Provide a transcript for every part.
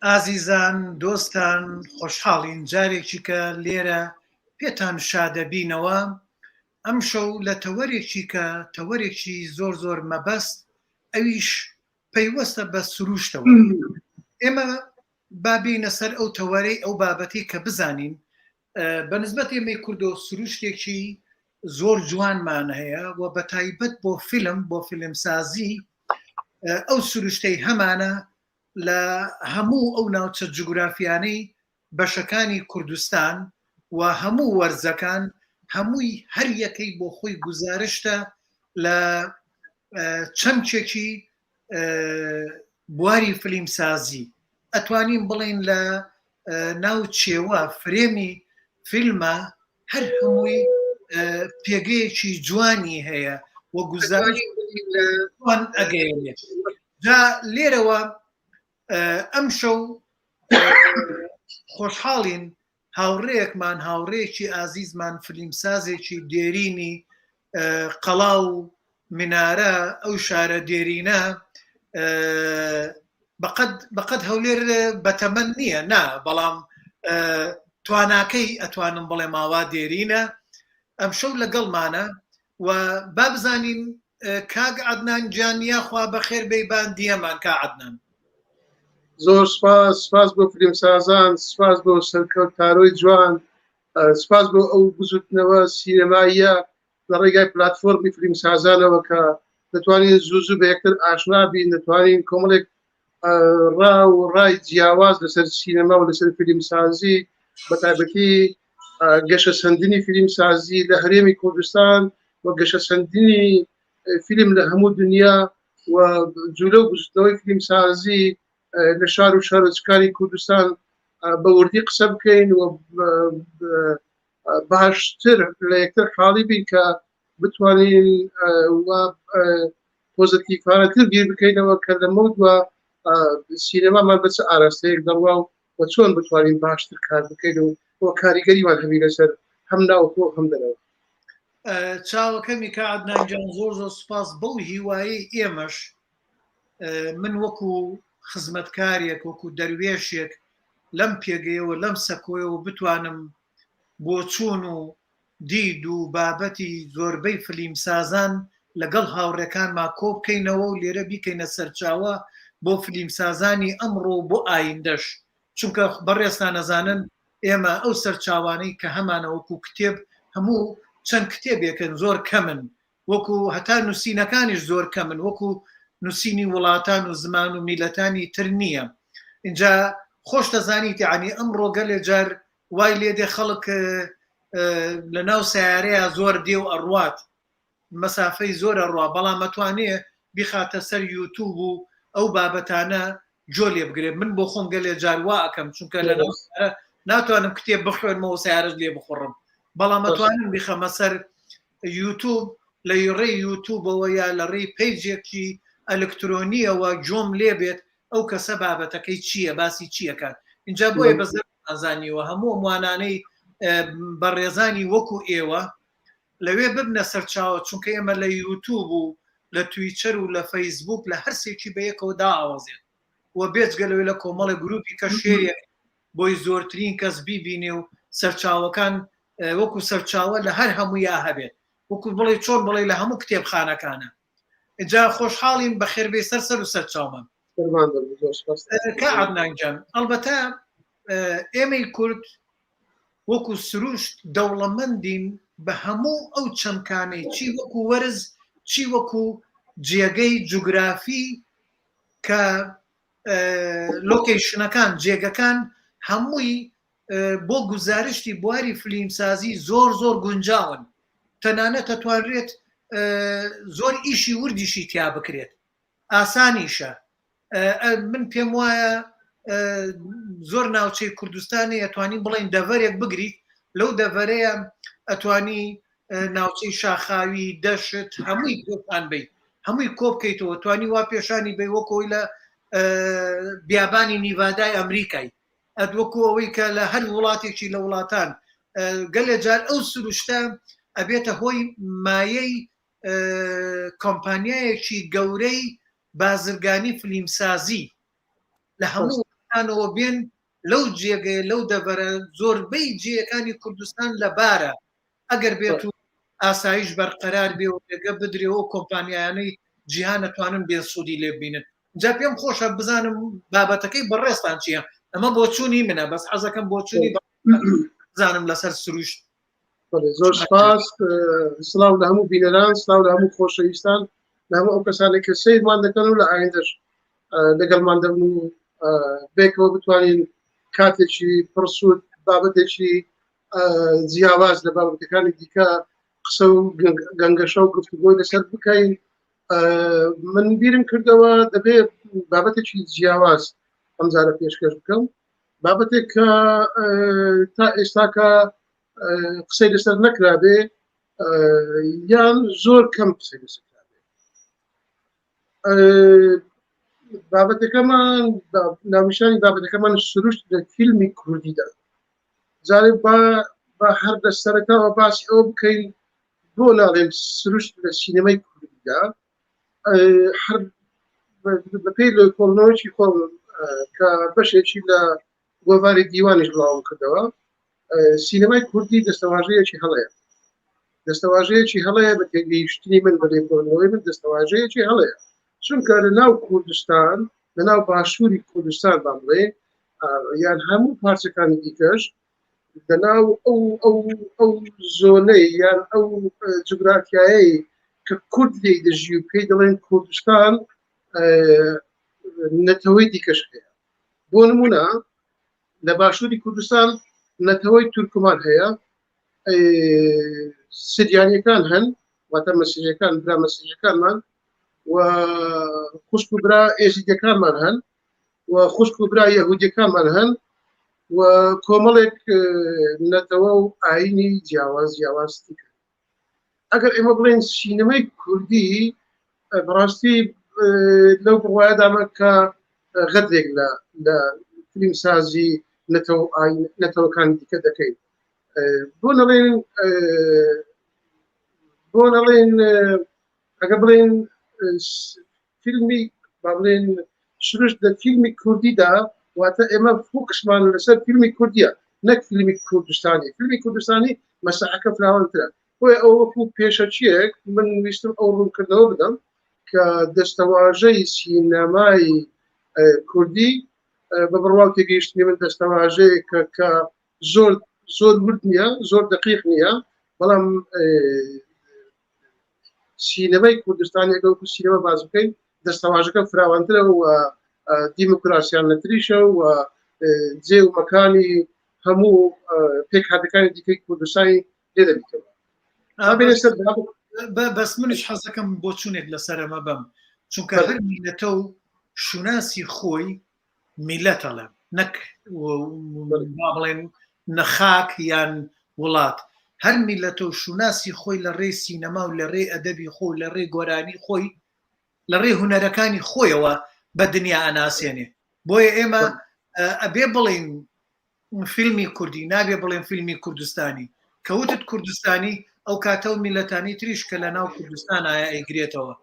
ئازیزان، دۆستان، خۆشحاڵین جارێکی کە لێرە پێتان شادەبینەوە. ئەمشەو لە تەوەرێکی کە تەوەرێکی زۆر زۆر مەبەست، ئەویش پەیوەستە بە سروشتەوە. ئێمە با بێینە سەر ئەو تەوەرەی ئەو بابەتەی کە بزانین بە نسبەت ئێمەی کوردۆ سروشتێکی زۆر جوانمان هەیە و بە تایبەت بۆ فیلم بۆ فیلمسازی ئەو سروشتەی هەمانە لە هەموو ئەو ناوچە جوگرافیانەی بەشەکانی کوردستان و هەموو وەرزەکان هەمووی هەر یەکەی بۆ خۆی گوزارشتە لە چەمکێکی بواری فلیمسازی ئەتوانین بڵین لە ناو چێوە فرێمی فیلمە هەر هەمووی پێگەیەکی جوانی هەیە و گوزارش جوان ئەگەیەنێت جا لێرەوە ئەم شەو خۆشحاڵین هاوڕێیەکمان هاوڕێیەکی ئازیزمان فلیمسازێکی دێرینی قەڵا و منارە ئەو شارە دێرینە بەقەد بەقەد هەولێر بەتەمەن نییە نا بەڵام تواناکەی ئەتوانم بڵێ ماوا دێرینە ئەمشەو لەگەڵمانە و با بزانین کاک عەدنان گیان یاخوا بەخێر بێی بان دیەمان کا عەدنان. زۆر سپاس سپاس بۆ فیلمسازان سپاس بۆ سەرکەوت تارۆی جوان سپاس بۆ ئەو بزوتنەوە سینەماییە لە ڕێگای پلتفۆرمی فیلمسازانەوە کە دەتوانین زوو زوو بە یەکتر ئاشنا بین دەتوانین کۆمەڵێک ڕا و ڕای جیاواز لەسەر سینەما و لەسەر فیلمسازی بە تایبەتی گەشەسەندنی فیلمسازی لە هەرێمی کوردستان و گەشەسەندنی فیلم لە هەموو دنیا و جوولە و بزوتنەوەی فیلمسازی لە شار و شارۆچکانی کوردستان بە وردی قسە بکەین و باشتر لە یەکتر حاڵی بین کە بتوانین پۆزەتیفانەتر بیر بکەینەوە کە لەمە دووە سینەمامان بە چ ئاراستەیەک دەڕوا و و چۆن بتوانین باشتر کار بکەین و و کاریگەریمان هەبی لەسەر هەم ناوخۆ هەم دەرەوە. چاوەکەمی کا عەدنان گیان زۆر زۆر سوپاس بەو هیوایەی ئێمەش من وەکو خزمەتکارێک وەکو دەروێشێک لەم پێگەیەوە لەم سەکۆیەوە بتوانم بۆچوون و دید و بابەتی زۆربەی فلیمسازان لەگەڵ هاوڕێکانما کۆبکەینەوە و لێرە بیکەینە سەرچاوە بۆ فلیمسازانی ئەمڕۆ و بۆ ئایندەش چونکە بەڕێزتان ئەزانن ئێمە ئەو سەرچاوانەی کە هەمانە وەکو کتێب هەموو چەند کتێبێکن زۆر کەمن وەکو هەتا نووسینەکانیش زۆر کەمن وەکو نووسینی وڵاتان و زمان و میلەتانی تر نییە اینجا خۆش دەزانیت یعنی ئەمڕۆ گەلێ جار وای لێ دێ خەڵک لە ناو سیارەیە زۆر دێ و ئەڕوات مەسافەی زۆر ئەڕوا بەڵام ئەتوانێ بیخاتە سەر یوتوب و ئەو بابەتانە جۆ لێ بگرێ من بۆ خۆم گەلێ جار وا ئەکەم چونکە لە ناو سیارە ناتوانم کتێب بخوێنمەوە سیارەش لێ بخوڕم بەڵام ئەتوانم بیخەمە سەر یوتوب لە ڕێی یوتوبەوە یا لە ڕێی پەیجێکی ئەلکترۆنیەوە جۆم لێ بێت ئەو کەسە بابەتەکەی چییە باسی چیەکات اینجا بۆیە بە زانیوە هەموو ئەموانانەی بەڕێزانی وەکو ئێوە لەوێ ببنە سەرچاوە چونکە ئێمە لە یوتوب و لە تویچەر و لە فەیسبوک لە هەرسێکی بە یەکەوە داوەزێت و بێجگە لەوێ لە کۆمەڵی گروپی کە شێرێک بۆی زۆرترین کەس بیبینێ و سەرچاوەکان وەکو سەرچاوە لە هەر هەموویا هەبێت وەکو بڵێ چۆن بڵێ لە هەموو کتێبخانەکانە جا خۆشحاڵین بەخێربێ سەر سەر و سەر چاومان کا عەدنان گیان ئەڵبەتە ئێمەی کورد وەکو سروشت دەوڵەمەندین بە هەموو ئەو چەمکانەی چی وەکو وەرز چی وەکو جێگەی جوگرافی کە لۆکەیشنەکان جێگەکان هەمووی بۆ گوزارشتی بواری فلیمسازی زۆر زۆر گونجاون تەنانەت ئەتوانرێت زۆر ئیشی وردیشی تیا بکرێت ئاسانیشە من پێم وایە زۆر ناوچەی کوردستانی ئەتوانی بڵین دەڤەرێک بگریت لەو دەڤەرەیە ئەتوانی ناوچەی شاخاوی دەشت هەمووی پێشان بیت هەمووی کۆ بکەیتەوە توانی وا پێشانی بی وەکۆی لە بیابانی نیڤادای ئەمریکای ئەت وەکو ئەوەی کە لە هەر وڵاتێکی لە وڵاتان گەلێ جار ئەو سروشتە ئەبێتە هۆی مایەی کۆمپانیایەکی گەورەی بازرگانی فلیمسازی لە هەموو. وڵاتانەوە بێن لەو جێگەیە لەو دەڤەرە زۆربەی جێیەکانی کوردستان لەبارە ئەگەر بێت و ئاسایش بەرقەرار بێ و ڕێگە بدرێ و کۆمپانیایانەی جیهان ئەتوانن بێن سوودی لێ ببینن جا پێم خۆشە بزانم بابەتەکەی بەڕێزتان چییە ئەمە بۆچوونی منە بەس حەزەکەم بۆچوونی بزانم لەسەر سروشت زۆر سپاس سڵاو لە هەموو بینەران سڵاو لە هەموو خۆشەویستان لە هەموو ئەو کەسانێک کە سەیرمان دەکەن و لە ئایندەش لەگەڵمان دەبن و بێکەوە بتوانین کاتێکی پڕسوود بابەتێکی جیاواز لە بابەتەکانی دیکە قسە و گەنگەشە و گفتوگۆی لەسەر بکەین من بیرم کردەوە دەبێ بابەتێکی جیاواز ئەمجارە پێشکەش بکەم بابەتێک کە تا ئێستاکە قسەی لەسەر نەکرابێ یان زۆر کەم قسەی لەسەر کرابێ بابەتەکەمان ناونیشانی بابەتەکەمان سروشت لە فیلمی کوردیدا جارێ با با هەر لە سەرەتاوە باسی ئەوە بکەین بۆ ناڵێم سروشت لە سینەمای کوردیدا هەر بەپێی لێکۆڵنەوەکی خۆم کە بەشێکی لە گۆڤاری دیوانیش بڵاوم کردەوە سینەمای کوردی دەستەواژەیەکی هەڵەیە دەستەواژەیەکی هەڵەیە بە تێگەیشتنی من بە لێکۆڵینەوەی من دەستەواژەیەکی هەڵەیە چونکە لە ناو کوردستان لە ناو باشووری کوردستان با بڵێ یان هەموو پارچەکانی دیکەش لە ناو ئەو ئەو ئەو زۆنەی یان ئەو جوگرافیایەی کە کورد لێی دەژی و پێی دەڵێن کوردستان نەتەوەی دیکەش هەیە بۆ نمونە لە باشووری کوردستان نەتەوەی تورکمان هەیە سریانیەکان هەن واتە مەسیحەکان برا مەسیحەکانمان و خوشک و برا ئێزیدەکانمان هەن و خوشک و برا یەهودیەکانمان هەن و کۆمەڵێک نەتەوە و ئاینی جیاواز جیاواز دیکە ئەگەر ئێمە بڵێن سینەمای کوردی بەڕاستی لەو بڕوایەدامە کە غەدرێک لە لە فیلمسازی نەتەوە نەتەوەکانی دیکە دەکەین بۆ نەڵێن بۆ نەڵێن ئەگە بڵێن فیلمی با بڵێن سروشت لە فیلمی کوردیدا واتە ئێمە فۆکسمان لەسەر فیلمی کوردیە نەک فیلمی کوردستانی فیلمی کوردستانی مەساحەکە فراوانترە بۆیە ئەو وەکو پێشەکیەک من ویستم ئەو ڕوونکردنەوە بدەم کە دەستەواژەی سینەمای کوردی بە بڕوا و تێگەیشتنی من دەستەواژەیەکە کە زۆر زۆر ورد نییە زۆر دقیق نییە بەڵام سینەمای کوردستانی ئەگەر وەکو سینەما باس بکەین دەستەواژەکە فراوانترە و دیموکراسیانەتریشە و جێ و مەکانی هەموو پێکهاتەکانی دیکەی کوردستانی لێ دەبیتەوە. بەس منیش حەزەکەم بۆچوونێک لەسەر ئەمە بەم چونکە هەر میلەتە و شوناسی خۆی میلەت ئەڵێم نەک با بڵێن نەخاک یان وڵات هەر میلەتە و شوناسی خۆی لە ڕێی سینەما و لە ڕێی ئەدەبی خۆ لە ڕێی گۆرانی خۆی لە ڕێی هونەرەکانی خۆیەوە بە دنیا ئەناسێنێ بۆیە ئێمە ئەبێ بڵین فیلمی کوردی نابێ بڵێن فیلمی کوردستانی کە وتت کوردستانی ئەو کاتە و میلەتانی تریش کە لە ناو کوردستان ئایا ئەیگرێتەوە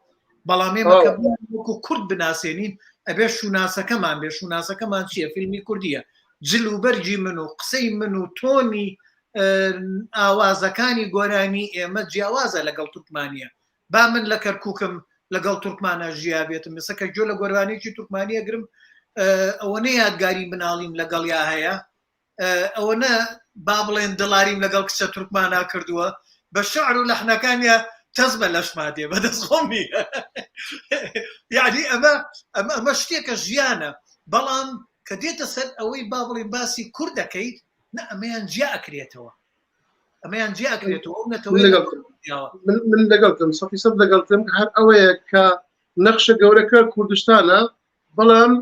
بەڵام ئێمە کە وەکو کورد بناسێنین ئەبێ شوناسەکەمان بێ شوناسەکەمان چییە فیلمی کوردیە جل و بەرگی من و قسەی من و تۆنی ئاوازەکانی گۆرانی ئێمە جیاوازە لەگەڵ تورکمانیە با من لە کەرکووکم لەگەڵ تورکمانە ژیابێتم ئێستا کە گوێ لە گۆرانیی تورکمانی ئەگرم ئەوەنە یادگاری مناڵیم لەگەڵیا هەیە ئەوەنە با بڵێن دڵاریم لەگەڵ کچە تورکمانا کردووە بە شعر و لەحنەکانیا تەز بە لەشما دێ بەدەست خۆم نییە یعنی ئەمە ئەمە ئەمە شتێکە ژیانە بەڵام کە دێتە سەر ئەوەی با بڵێن باسی کورد دەکەیت نە ئەمەیان جیا ئەکرێتەوە ئەمەیان جیا ئەکرێتەوە ئەو نەتەوەی من لەگەڵتم سەفی سەد لەگەڵتم هەر ئەوەیە کە نەخشە گەورەکە کوردستانە بەڵام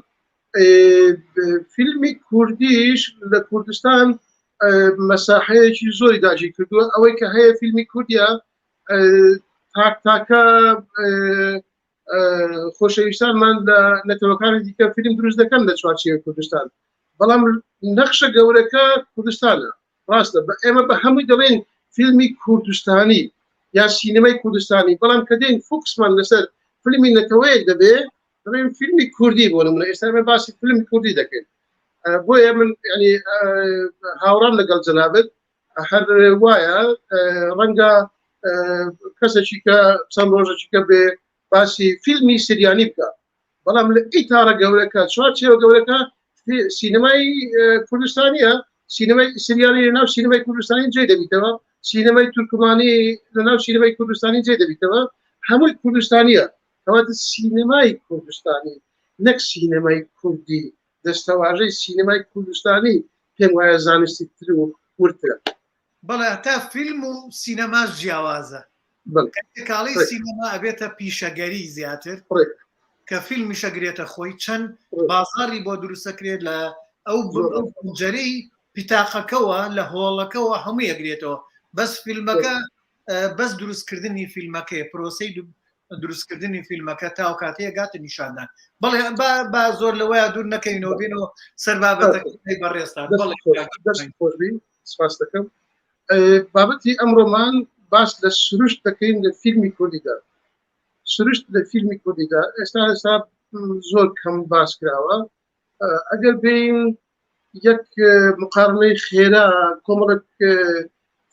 فیلمی کوردیش لە کوردستان مەساحەیەکی زۆری داگیر کردووە ئەوەی کە هەیە فیلمی کوردیە تاک تاکە خۆشەویستانمان لە نەتەوەکانی دیکە فیلم دروست دەکەن لە چوارچێوەی کوردستان بەڵام نەخشە گەورەکە کوردستانە ڕاستە بە ئێمە بە هەمووی دەڵێن فیلمی کوردستانی یا سینەمای کوردستانی بەڵام کە دێن فۆکسمان لەسەر فیلمی نەتەوەیەک دەبێ دەڵێن فیلمی کوردی بۆ نمونە ئێستا ئێمە باسی فیلمی کوردی دەکەین. بۆیە من ینی هاوڕام لەگەڵ جەنابت هەر وایە ڕەنگە کەسێکی کە چەند ڕۆژێکی کە بێ باسی فیلمی سریانی بکە بەڵام لە ئیتارە گەورەکە چوارچێوە گەورەکە سینەمای کوردستانیە سینەمای سریانی لە ناو سینەمای کوردستانی جێ دەبیتەوە سینەمای تورکمانی لە ناو سینەمای کوردستانی جێ دەبیتەوە هەمووی کوردستانیە کەواتە سینەمای کوردستانی نەک سینەمای کوردی دەستەواژەی سینەمای کوردستانی پێم وایە زانستی تر و وردترە. بەڵێ هەتا فیلم و سینەماش جیاوازە کاڵی سینەما ئەبێتە پیشەگەری زیاتر کە فیلمیشە گرێتە خۆی چەند بازاری بۆ دروستەکرێت لە ئەو جەرەی پیتاقەکەوە لە هۆڵەکەوە هەموو یەگرێتەوە بەس فیلمەکە بەس دروستکردنی فیلمەکەی پرۆسی دروستکردنی فیلمەکە تاو کاتەیە گاتە نیشاندان بەڵێ با زۆر لەوەیە دوور نەکەینەوە بینەوە سەر بابەتەکەی بەڕێزتان سپاس دەکەم بابەتی ئەمڕۆمان باس لە سروشت دەکەین لە فیلمی کوردیدا سروشت لە فیلمی کوردیدا ئێستا ئێستا زۆر کەم باس کراوە ئەگەر بین یەک مقارنەی خێرا کۆمەڵک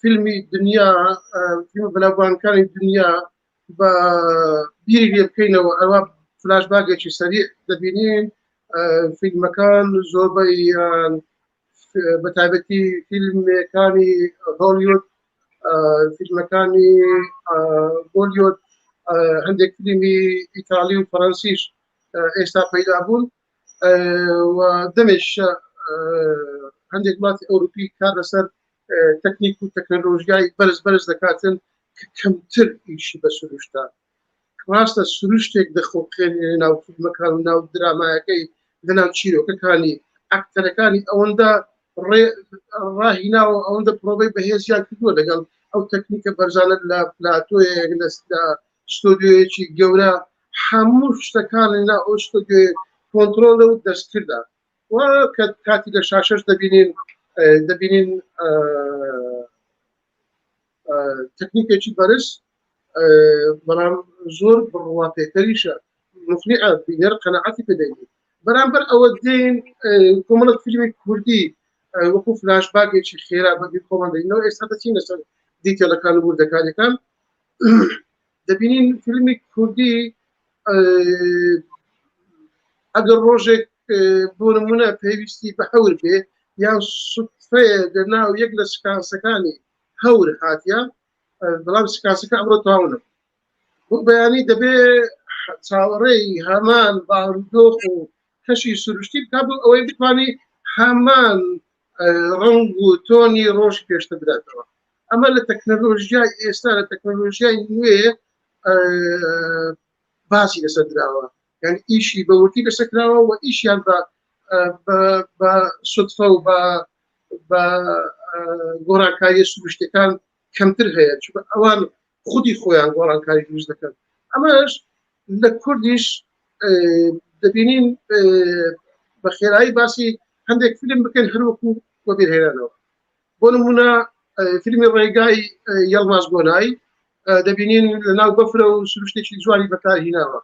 فیلمی دنیا فیلم بەناوبانگەکانی دنیا بە بیری لێ بکەینەوە ئەوە فلاش باگێکی سەریع دەبینین فیلمەکان زۆربەی بە تایبەتی فیلمەکانی هۆلیود فیلمەکانی بۆلیۆد هەندێک فیلمی ئیتالی و فەرەنسیش ئێستا پەیدا بوون و دەمێش هەندێک وڵاتی ئەوروپی کار لەسەر تەکنیک و تەکنەلۆژیای بەرز بەرز دەکاتن کە کەمتر ئیشی بە سروشتە ڕاستە سروشتێک دەخڵقێنێ ناو فیلمەکان و ناو درامایەکەی لەناو چیرۆکەکانی ئەکتەرەکانی ئەوەندە ڕاهیناوە ئەوەندە پرۆڤەی بەهێزیان کردووە لەگەڵ ئەو تەکنیکە بەرزانە لە پلاتۆیەک لە ستۆدیۆیەکی گەورە هەموو شتەکان لە ئەو ستۆدیۆیە کۆنترۆڵ و دەستکردە و کە کاتی لە شاشەش دەبینین دەبینین تەکنیکێکی بەرز بەڵام زۆر بڕوا پێکەریشە مقنعە بینەر قەناعەتی پێدەێنێت بەرامبەر ئەوە دێن کۆمەڵک فیلمی کوردی وەکو فلاش باگێکی خێرا بەبی خۆمان دەینەوە ئێستا دەچینە سەر detail ەکان و وردەکاریەکان دەبینین فیلمی کوردی ئەگەر ڕۆژێک بۆ نمونە پێویستی بە هەور بێ یان سوتفەیە لە ناو یەک لە سکانسەکانی هەور هاتیە بەڵام سکانسەکە ئەمڕۆ تەواو نەبوو بۆ بەیانی دەبێ چاوەڕێی هەمان بارودۆخ و کەشی سروشتی بکات بۆ ئەوەی بتوانانی هەمان ڕەنگ و تۆنی ڕۆژ پێشتر بداتەوە ئەمە لە تەکنەلۆژیای ئێستا لە تەکنەلۆژیای نوێ باسی لەسەر دراوە یعنی ئیشی بە وردی لەسەر کراوە و ئیشیان بە بە سودفە و بە بە گۆڕانکاریە سروشتەکان کەمتر هەیە چونکە ئەوان خودی خۆیان گۆڕانکاری دروست دەکەن ئەمەش لە کوردیش دەبینین بە خێرایی باسی هەندێک فیلم بکەن هەروەکو وەبیرهێنانەوە بۆ نمونە فیلمی ڕێگای یەڵماز گۆنای دەبینین لە ناو بەفرە و سروشتێکی جوانی بەکارهیناوە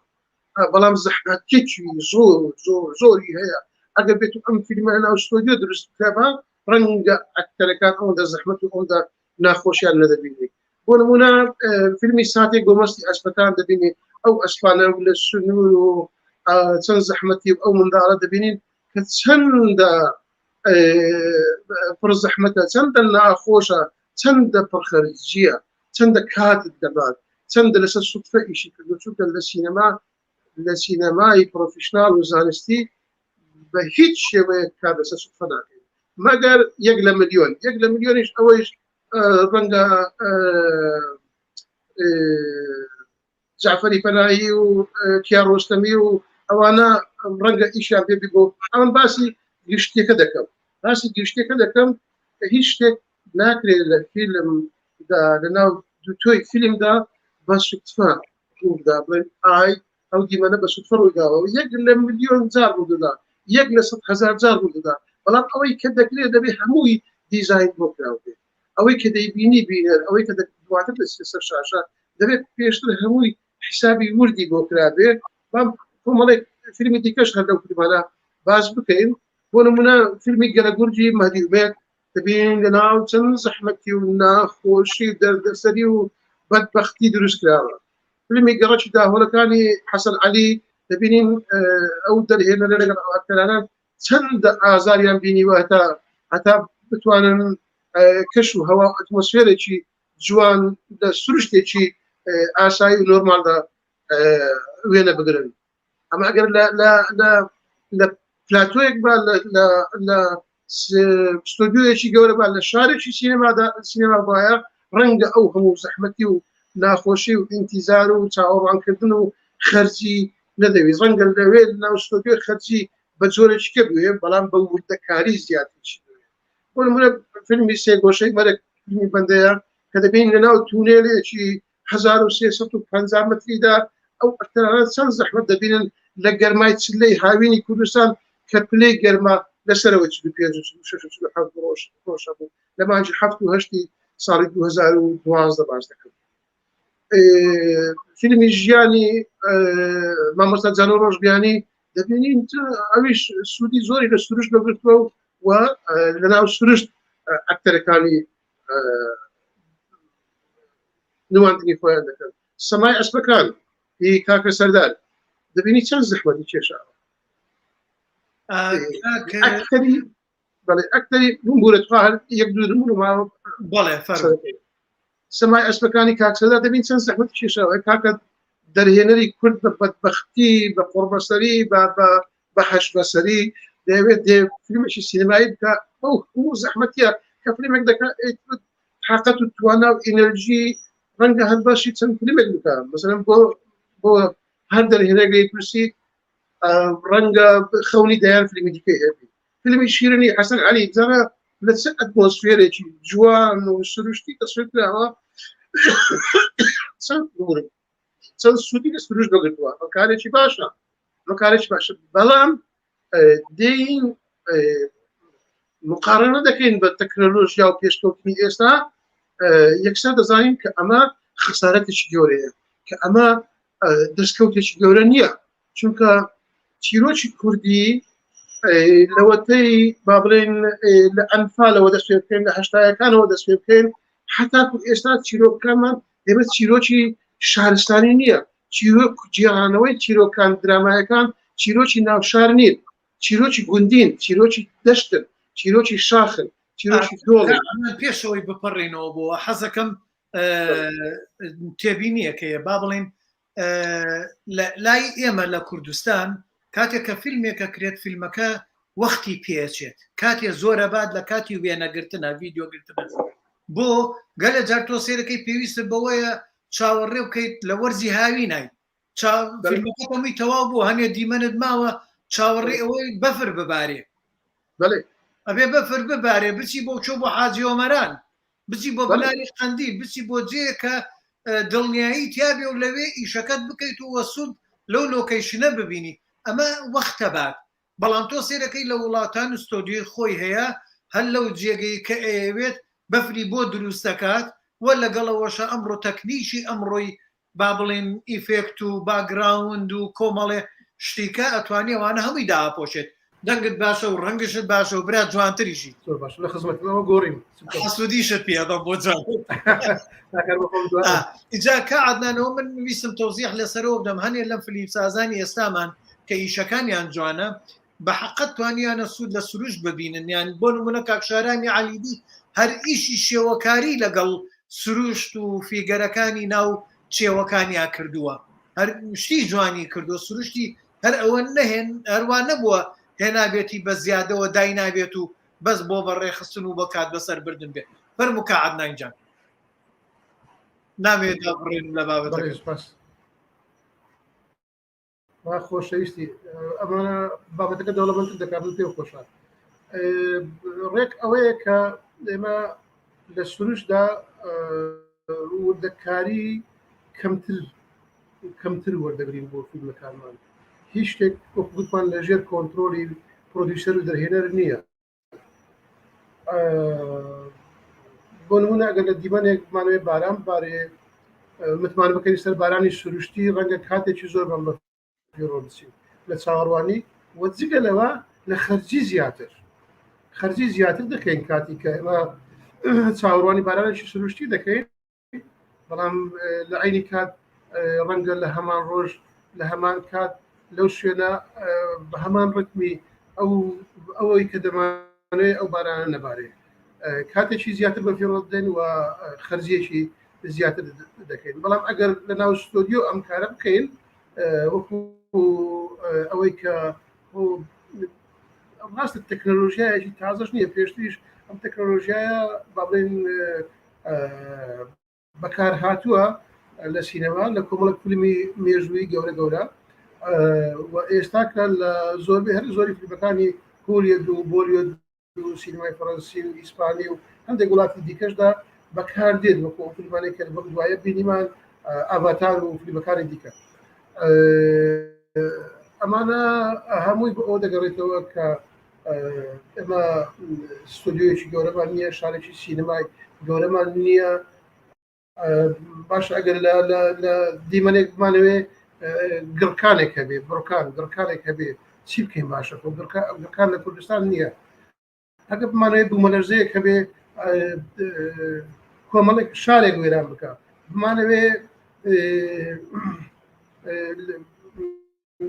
بەڵام زەحمەتێکی زۆر زۆر زۆری هەیە ئەگەر بێت ئەم فیلمە ناو ستۆدیۆ دروست بکەبا ڕەنگە ئەکتەرەکان ئەوەندە زەحمەت و ئەوەندە ناخۆشیان نەدەبینی بۆ نمونە فیلمی ساتێک بۆ مەستی ئەسپەکان دەبینی ئەو ئەسپانە لە سنوور و چەند زەحمەتی و ئەو منداڵە دەبینین کە چەندە پڕ زەحمەتە چەندە ناخۆشە چەندە پڕخەرجیە چەندە کاتت دەبات چەندە لەسەر سوتفە ئیشی کردو چونکە لە سینەما لە سینەمای پرۆفیشناڵ و زانستی بە هیچ شێوەیەک کار لەسەر سوتفە ناکەین مەگەر یەک لە ملیۆن یەک لە ملیۆنیش ئەوەیش ڕەنگە جعفری پەناهی و کیاڕۆستەمی و ئەوانە ڕەنگە ئیشیان پێ بۆ ئەمن باسی گشتیەکە دەکەم باسی گشتیەکە دەکەم کە هیچ شتێک ناکرێت لە فیلم لە ناو دوتۆی فیلمدا بە سوتفە ڕووبدا بڵێن ئای ئەو دیمەنە بە سوتفە ڕوویداوە یەک لە ملیۆن جار ڕوودەدا یەک لە 100 هزار جار ڕوودەدا بەڵام ئەوەی کە دەکرێت دەبێت هەمووی دیزاین بۆ کراو بێت ئەوەی کە دەیبینی بینەر ئەوەی کە دواتر دەچێتە سەر شاشە دەبێت پێشتر هەمووی حیسابی وردی بۆ کرابێ بام کۆمەڵێک فیلمی دیکەش هەر لەو فیلمانە باس بکەین. بۆ نمونە فیلمی گەلەگورجی مەهدی ئومێد دەبینین لە ناو چەند زەحمەتی و ناخۆشی و دەردەسەری و بەدبەختی دروست کراوە. فیلمی گەڕەکی داهۆلەکانی حەسەن عەلی دەبینین ئەو دەرهێنەرە لەگەڵ ئەو ئەکتەرانە چەندە ئازاریان بینیوە هەتا هەتا بتوانن کەش و هەوا و ئەتمۆسفێرێکی جوان لە سروشتێکی ئاسایی و نۆرمالدا وێنە بگرن. ئەمە ئەگەر لە لە لە لە پلاتۆیەک با لە لە لە ستۆدیۆیەکی گەورە با لە شارێکی سینەمادا سینەما باە ڕەنگە ئەو هەموو زەحمەتی و ناخۆشی و ئینتیزار و چاوەڕوانکردن و خەرجی نەدەویست ڕەنگە لەوێ ناو ستۆدیۆ خەرجی بە جۆرێکی کە بوێ بەڵام بە وردەکاری زیاترشی بوێ. بۆ نمونە فیلمی سێگۆشەی مەرگ فیلمی بەندەیە کە دەبین لەناو تونێلێکی 1350 مەتریدا ئەو ئەکتەرانە چەند زەحمەت دەبینن لە گەرمای چلەی هاوینی کوردستان کە پلەی گەرما لەسەرەوە 45 و 46 و 47 ڕۆژ ڕۆژە بوو لە مانگی حەفت و هەشتی ساڵی 2012 باس دەکەم. فیلمی ژیانی مامۆستا جانۆ ڕۆژبیانی دەبینین ئەویش سوودی زۆری لە سروشت بەگرتووە و لەناو سروشت ئەکتەرەکانی نواندنی خۆیان دەکەن. سەمای ئەسپەکان هی کاکە سەردار دەبینی چەند زەحمەتی کێشاوە. ئەکتەری بەڵێ ئەکتەری بمبورە تخوا هەر یەک دوو نمونە ماوە. بەڵێ فەرموو. سەمای ئەسپەکانی کاک سەردار دەبین چەند زەحمەت کێشاوە. کاکە دەرهێنەری کورد بە بەدبەختی بە قوڕبەسەری بە بە بە هەشبەسەری دەیەوێت دێ فیلمێکی سینەمایی بکە ئەو هەموو زەحمەتیە کە فیلمێک دەکا تاقەت و توانا و ئینەرژی ڕەنگە هەر باشی چەند فیلمێک بکە مەسەلەن بۆ بۆ هەر دەرهێنەرێک لێی پرسی ڕەنگە خەونی دەیان فیلمی دیکەی هەبی فیلمی شیرنی حەسەن عەلی جارە لە چ ئەتمۆسفێرێکی جوان و سروشتی تەسویر کراوە چەند چەند سوودی لە سروشت بگرتووە ئەو کارێکی باشە ئەو کارێکی باشە بەڵام دێین مقارنە دەکەین بە تەکنەلۆژیا و پێشکەوتنی ئێستا یەکسەر دەزانین کە ئەمە خسارەتێکی گەورەیە کە ئەمە دەستکەوتێکی گەورە نییە چونکە چیرۆکی کوردی لەوەتەی با بڵێن لە ئەنفالەوە دەست پێ بکەین لە هەشتایەکانەوە دەست پێ بکەین هەتاکو ئێستا چیرۆکەکانمان ئێمە چیرۆکی شارستانی نییە چیرۆک گێڕانەوەی چیرۆکان درامایەکان چیرۆکی ناوشار نین چیرۆکی گوندین چیرۆکی دەشتن چیرۆکی شاخن چیرۆکی دۆڵن. پێشەوەی بپەڕینەوە بۆ حەزەکەم تێبینیەکەیە با بڵین لای ئێمە لە کوردستان کاتێک کە فیلمێکە کرێت فیلمەکە وەختی پێچێت کاتێ زۆرە بات لە کاتی وێنەگرتنە ڤیددیوگرتنە بۆ گەلە جار تۆ سێرەکەی پێویستە بەوەیە چاوەڕێ بکەیت لە وەرزی هاوی نای فیلمەکە هەمووی تەواو بوو هەنێ دیمەنت ماوە چاوەڕێ ئەوەی بەفر ببارێ بەڵێ ئەبێ بەفر ببارێ بچی بۆ چۆ بۆ حاجی ئۆمەران بچی بۆ بناری قەندیل بچی بۆ جێیەک کە دڵنیایی تیابێ و لەوێ ئیشەکەت بکەیت و وەسوود لەو لۆکەیشنە ببینی ئەمە وەختە بات بەڵام تۆ سێرەکەی لە وڵاتان ستۆدیۆی خۆی هەیە هەر لەو جێگەی کە ئەیەوێت بەفری بۆ دروست دەکات و لەگەڵەوەشە ئەمڕۆ تەکنیکی ئەمڕۆی با بڵێین ئیفێکت و باگراوند و کۆمەڵێ شتیکە ئەتوانی ئەوانە هەمووی داپۆشێت دەنگت باشە و ڕەنگشت باشە و برا جوانتریشی زۆر باش لە خزمەتەوە گۆڕیم حەسوودیشت پێ ئەدەم بۆ جوان ئینجا کا عەدنانەوە من ویستم تەوزیح لەسەرەوە بدەم هەنێ لەم فلیمسازانی ئێستامان کە ئیشەکانیان جوانە بە حەقەت توانیانە سوود لە سروشت ببینن یان بۆ نمونە کاک شارامی عەلیدی هەر ئیشی شێوەکاری لەگەڵ سروشت و فیگەرەکانی ناو چێوەکانیا کردووە هەر شتی جوانی کردووە سروشتی هەر ئەوە نەهێن هەروە نەبووە هێنابێتی بە زیادەوە داینابێت و بەس بۆ بەڕێخستن و بۆ کات بەسەر بردن بێت فەرموو کا عەدنان گیان نامەوێت دابڕێنم لە بابەتەکە. سپاس. خۆشەویستی ئەمانە بابەتەکە دەوڵەمەندتر دەکات من پێم خۆشە ڕێک ئەوەیە کە ئێمە لە سروشدا وردەکاری کەمتر کەمتر وەردەگرین بۆ فیلمەکانمان هیچ شتێک وەک گوتمان لەژێر کۆنتترۆلی پرۆدیوسەر و دەرهێنەر نییە بۆ نمونە ئەگەر لە دیمەنێک بمانەوێت باران بارێ متمانە بکەین سەر بارانی سروشتی ڕەنگە کاتێکی زۆر بەم بەفیڕۆ بچین لە چاوەڕوانی و جگە لەوە لە خەرجی زیاتر خەرجی زیاتر دەکەین کاتی کە ئێمە چاوەڕوانی بارانێکی سروشتی دەکەین بەڵام لە عینی کات ڕەنگە لە هەمان ڕۆژ لە هەمان کات لەو شوێنە بە هەمان ڕتمی ئەو ئەوەی کە دەمانێت ئەو بارانە نەبارێ کاتێکی زیاتر بە فیڕۆ بدەین و خەرجیەکی زیاتر دەکەین بەڵام ئەگەر لە ناو ستۆدیۆ ئەم کارە بکەین وەکو ئەوەی کە ڕاستە تەکنەلۆژیایەکی تازەش نییە پێشتریش ئەم تەکنەلۆژیایە با بڵێن بەکار هاتووە لە سینەما لە کۆمەڵک فیلمی مێژووی گەورە گەورە و ئێستا کە لە زۆربەی هەر زۆری فیلمەکانی هۆلیۆد و بۆلیۆد و سینەمای فەڕەنسی و ئیسپانی و هەندێک وڵاتی دیکەشدا بەکاردێت وەکو ئەو فیلمانەی کە بەم دوایە بینیمان ئاڤاتار و فیلمەکانی دیکە ئەمانە هەمووی بۆ ئەوە دەگەڕێتەوە کە ئێمە ستۆدیۆیەکی گەورەمان نییە شارێکی سینەمای گەورەمان نییە باش ئەگەر لە دیمەنێک بمانەوێ گڕکانێک هەبێ بڕکان گڕکانێک هەبێ چی بکەین باشە خۆ گڕکان لە کوردستان نییە ئەگە بمانەوێ بوومەلەرزەیەک هەبێ کۆمەڵێک شارێک وێران بکە بمانەوێ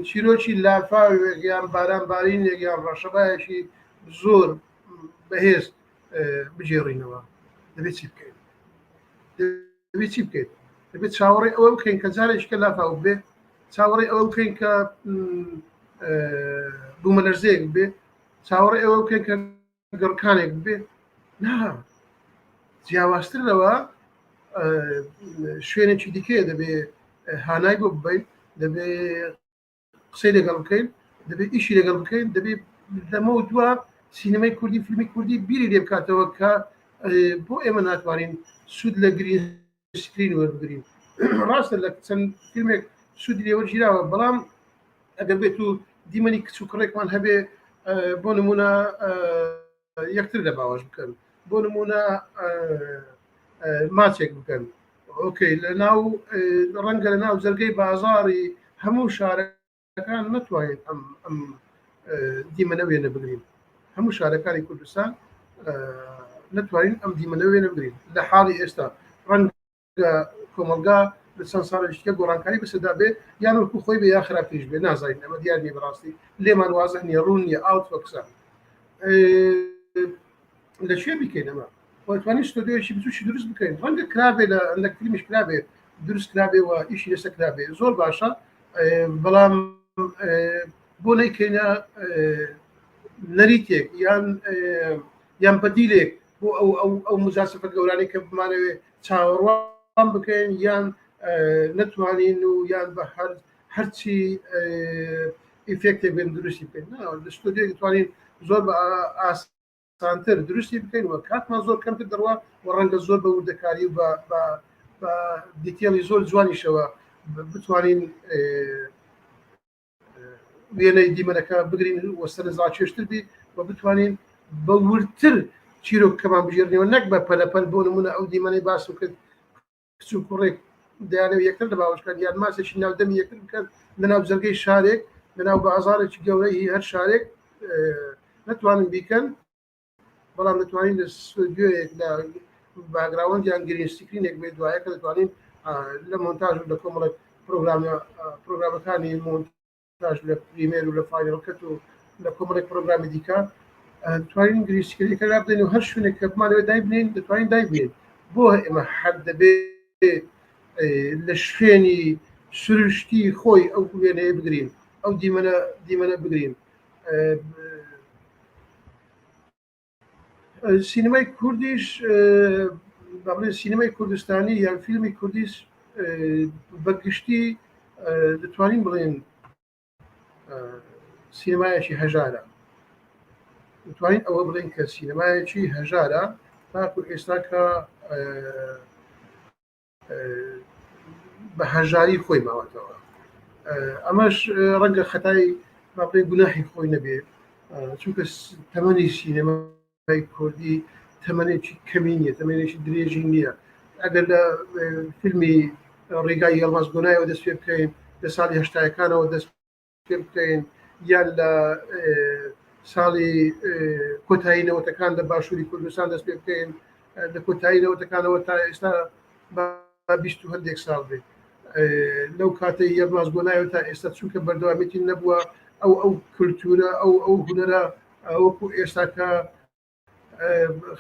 چیرۆکی لافاوێک یان باران بارینێک یان ڕەشەبایەکی زۆر بەهێز بگێڕینەوە دەبێت چی بکەین دەبێت چی بکەین دەبێت چاوەڕێ ئەوە بکەین کە جارێککە لافاو بێ چاوەڕێ ئەوە بکەین کە بوومەلەرزەیەک بێ چاوەڕێ ئەوە بکەین کە گڕکانێک بێ نا جیاوازتر لەوە شوێنێکی دیکەیە دەبێ هانای بۆ ببین دەبێ قسەی لەگەڵ بکەین دەبێت ئیشی لەگەڵ بکەین دەبێت لەمە و دوا سینەمای کوردی فیلمی کوردی بیری لێ بکاتەوە کە بۆ ئێمە ناتوانین سوود لە green screen وەربگرین ڕاستە لە چەند فیلمێک سوودی لێ وەرگیراوە بەڵام ئەگەر بێت و دیمەنی کچ و کوڕێکمان هەبێ بۆ نمونە یەکتر لە باوەش بکەن بۆ نمونە ماچێک بکەن okay لە ناو ڕەنگە لە ناو جەرگەی بازاری هەموو شارەکان نەتوانین ئەم ئەم دیمەنە وێنە بگرین هەموو شارەکانی کوردستان نەتوانین ئەم دیمەنە وێنە بگرین لە حاڵی ئێستا ڕەنگ کۆمەڵگا لە چەند ساڵێکی دیکە گۆڕانکاری بەسەردا بێ یان وەکو خۆی بێ یا خراپتریش بێ نازانین ئەمە دیار نییە بەڕاستی لێمان وازح نییە ڕوون نییە ئاوت فۆکسە لە کوێ بیکەین ئەمە وتوانین ستۆدیۆیەکی بچووکی دروست بکەین ڕەنگە کرابێ لە هەندێک فیلمیش کرابێ دروست کرابێ و ئیشی لەسەر کرابێ زۆر باشە بەڵام بۆ نەیکەینە نەریتێک یان یان بەدیلێک بۆ ئەو ئەو ئەو مجازفە گەورانەی کە بمانەوێ چاوەڕوان بکەین یان نەتوانین و یان بە هەر هەرچی ئیفێکتێک بێن دروستی بکەین لە ستۆدیۆ دەتوانین زۆر بە ئاسانتر دروستی بکەین و کاتمان زۆر کەمتر دەڕوا و ڕەنگە زۆر بە وردەکاری و بە detail ی زۆر جوانیشەوە بتوانین وێنەی دیمەنەکە بگرین و سەرنجڕاکێشتر بی و بتوانین بە وردتر چیرۆکەکەمان بگێڕینەوە نەک بە پەلەپەل بۆ نمونە ئەو دیمەنەی باسم کرد کچ و کوڕێک دەیانەوێت یەکتر لە باوەشکان یان ماسێکی ناو دەمی یەکتر بکەن لە ناو جەرگەی شارێک لە ناو بازارێکی گەورەی هەر شارێک نەتوانن بیکەن بەڵام دەتوانین لە ستۆدیۆیەک لە background یان green screen ێک بێت دوایە کە دەتوانین لە مۆنتاژ و لە کۆمەڵێک پرۆگرامەکانی مۆنتاژ لە Premiere و لە Final Cut و لە کۆمەڵێک پرۆگرامی دیکە دەتوانین green screen ەکە لابدەین و هەر شوێنێک کە بمانەوێت دایبنین دەتوانین دایبنین بۆ ئێمە هەر دەبێ لە شوێنی سروشتی خۆی ئەو وێنەیە بگرین ئەو دیمەنە دیمەنە بگرین سینەمای کوردیش بەڵێ سینەمای کوردستانی یان فیلمی کوردیش بە گشتی دەتوانین بڵێن سینەمایەکی هەژارە دەتوانین ئەوە بڵێن کە سینەمایەکی هەژارە تاکو ئێستا کە بە هەژاری خۆی ماوەتەوە ئەمەش ڕەنگە خەتای باپێ گوناحی خۆی نەبێ چونکە تەمەنی سینەمای کوردی تەمەنێکی کەمی نییە تەمەنێکی درێژی نییە ئەگەر لە فیلمی ڕێگای یەڵماز گۆنایەوە دەست پێ بکەین لە ساڵی هەشتایەکانەوە دەست پێ بکەین یان لە ساڵی کۆتایی نەوەتەکان لە باشووری کوردستان دەست پێ بکەین لە کۆتایی نەوەتەکانەوە تا ئێستا بیست و هەندێک ساڵ بێت لەو کاتەی یەڵماز گۆنایەوە تا ئێستا چونکە بەردەوامیتی نەبووە ئەو ئەو کولتورە ئەو ئەو هونەرە وەکو ئێستا کە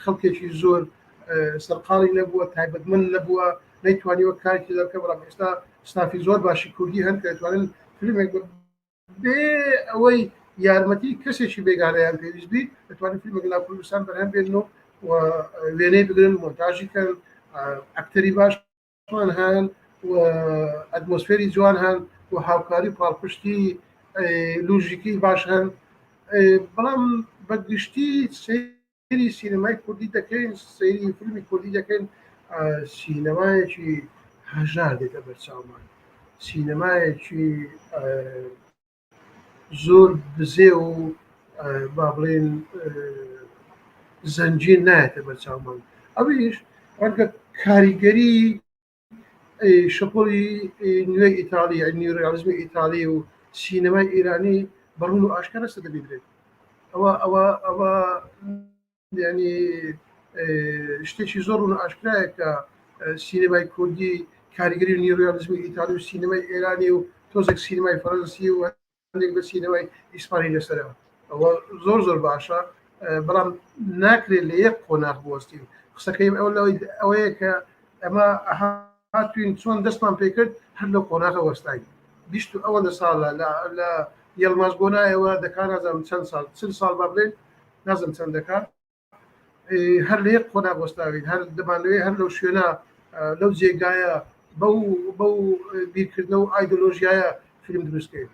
خەڵکێکی زۆر سەرقاڵی نەبووە تایبەتمەند نەبووە نەیتوانیوە کارێکی دەرکە بەڵام ئێستا ستافی زۆر باشی کوردی هەن کە دەتوانن فیلمێک بێ ئەوەی یارمەتی کەسێکی بێگانەیان پێویست بی دەتوانن فیلمێک لە کوردستان بەرهەم بێنن و وێنەی بگرن مۆنتاژی کەن ئەکتەری باش جوان هەن و ئەتمۆسفێری جوان هەن و هاوکاری و پاڵپشتی لوژیکی باش هەن بەڵام بە گشتی سەیری سینەمای کوردی دەکەین سەیری فیلمی کوردی دەکەین سینەمایەکی هەژار دێتە بەرچاومان سینەمایەکی زۆر بزێ و با بڵێن زەنگین نایەتە بەرچاومان ئەویش ڕەنگە کاریگەری شەپۆلی نوێی ئیتالی نیوڕیالیزمی ئیتالی و سینەمای ئێرانی بەڕوون و ئاشکرا لەسەر دەبینرێت ئەوە ئەوە ئەوە یعنی شتێکی زۆر ڕوون و ئاشکرایە کە سینەمای کوردی کاریگەری نیوڕیالیزمی ئیتالی و سینەمای ئێرانی و تۆزێک سینەمای فەرەنسی و هەندێک لە سینەمای ئیسپانی لەسەرە ئەوە زۆر زۆر باشە بەڵام ناکرێت لە یەک قۆناغ بوەستین قسەکەی ئەو ئەوەیە کە ئەمە هاتوین چۆن دەستمان پێکرد هەر لەو قۆناغە وەستاین بیست و ئەوەندە ساڵە لە یەڵماز گۆنایەوە دەکا نازانم چەند ساڵ چل ساڵ با بڵێن نازم چەند دەکا هەر لە یەک قۆناغ وەستاوین هەر دەمانەوێ هەر لەو شوێنە لەو جێگایە بەو بەو بیرکردنە و ئایدۆلۆژیایە فیلم دروستکەین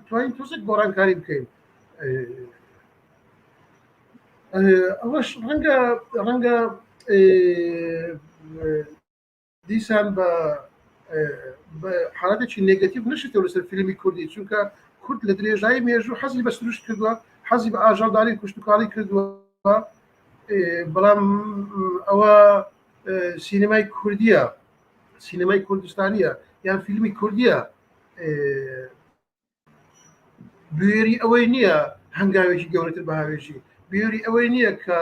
توانین تۆزێک گۆڕانکاری بکەین ئەوەش ڕەنگە ڕەنگە دیسان بە حالەتێکی نێگەتیڤ نەشێتەوە لەسەر فیلمی کوردی چونکە کورد لە درێژایی مێژوو حەزی بە سروشت کردووە حەزی بە ئاژەڵداری کوشتتوکاڵی کردووە بەڵام ئەوە سینەمای کوردیە سینەمای کوردستانیە یان فیلمی کوردیە بوێری ئەوەی نییە هەنگاوێکی گەورەتر بهاوێژی بوێری ئەوەی نییە کە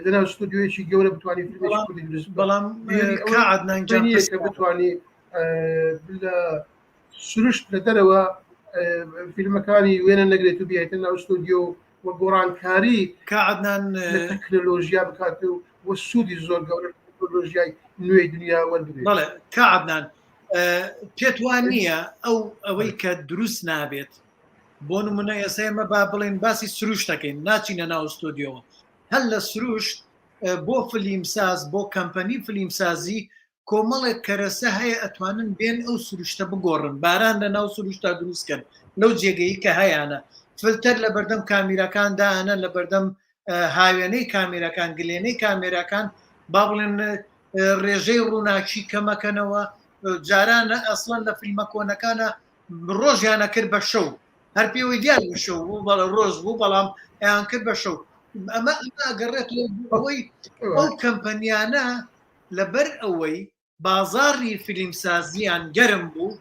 لەناو ستودیۆیەکی گەورە بتوانانی فیلمێکی کوردی دروست بکات. بەڵام بوێری کا ئەوەی عەدنان گیان نییە کە پرسیار بتوانی لە سروشت لە دەرەوە فیلمەکانی وێنە نەگرێت و بیێتە ناو ستودیۆ و گۆڕانکاری کا عەدنان لە تەکنەلۆژیا بکات و و سوودی زۆر گەورە لە تەکنەلۆژیای نوێی دنیا وەربگرێت. بەڵێ کا عەدنان پێت وا نییە ئەو ئەوەی کە دروست نابێت بۆ نمونە ئێستا ئێمە با بڵێن باسی سروشتەکەین ناچینە ناو ستۆدیۆوە هەر لە سروشت بۆ فلیمساز بۆ کەمپەنی فلیمسازی کۆمەڵێک کەرەسە هەیە ئەتوانن بێن ئەو سروشتە بگۆڕن باران لە ناو سروشتا دروستکەن لەو جێگەی کە هەیانە فلتەر لە بەردەم کامیراکان دانە لە بەردەم هاوێنەی کامێراکان گلێنەی کامێراکان با بڵێن ڕێژەی ڕووناکی کەمەکەنەوە جاران ئەسڵەن لە فیلمە کۆنەکانە ڕۆژیانە کرد بە شەو هەر پێوەی دیار بوو شەو بوو بەڵێ ڕۆژ بوو بەڵام ئەیان کرد بە شەو ئەمە ئەمە ئەگەڕێتەوە بۆ ئەوەی ئەو کەمپەنیانە لەبەر ئەوەی بازاڕی فیلیمسازیان گەرم بوو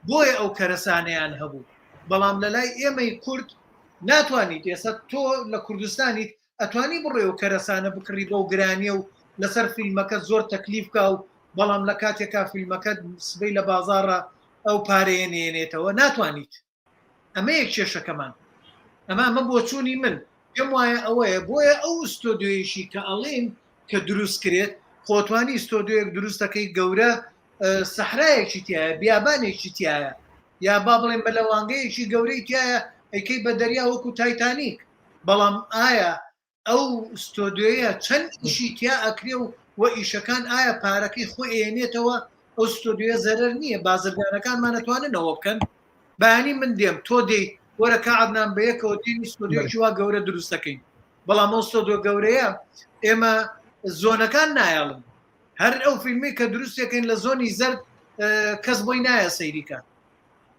بۆیە ئەو کەرەسانەیان هەبوو بەڵام لەلای ئێمەی کورد ناتوانیت ئێستا تۆ لە کوردستانیت ئەتوانی بڕۆی ئەو کەرەسانە بکڕی بەو گرانیە و لەسەر فیلمەکە زۆر تەکلیف کا و بەڵام لە کاتێکا فیلمەکەت سبەی لە بازاڕا ئەو پارەیە نێنێتەوە ناتوانیت ئەمەیە کێشەکەمان ئەمە ئەمە بۆچوونی من پێم وایە ئەوەیە بۆیە ئەو ستۆدیۆیشی کە ئەڵێن کە دروست کرێت خۆتوانی ستۆدیۆیەک دروستەکەی گەورە سەحرایەکی تایە بیابانێکی تایە یا با بڵێن بە لەوانگەیەکی گەورەی تایە ئەیکەی بە دەریا وەکو تایتانیک بەڵام ئایا ئەو ستۆدیۆیە چەند ئیشی تیا ئەکرێ و وە ئیشەکان ئایا پارەکەی خۆی ئەیەنێتەوە ئەو ستۆدیۆیە زەرەر نییە بازرگانەکانمان ئەتوانن ئەوە بکەن بەیانی من دێم تۆ دێی وەرە کا عەدنان بەیەکەوە دێین ستۆدیۆیەکی وا گەورە دروست دەکەین بەڵام ئەو ستۆدیۆ گەورەیە ئێمە زۆنەکان نایەڵن هەر ئەو فیلمی کە دروستەکەین لە زۆنی زەرد کەس بۆی نایە سەیریکە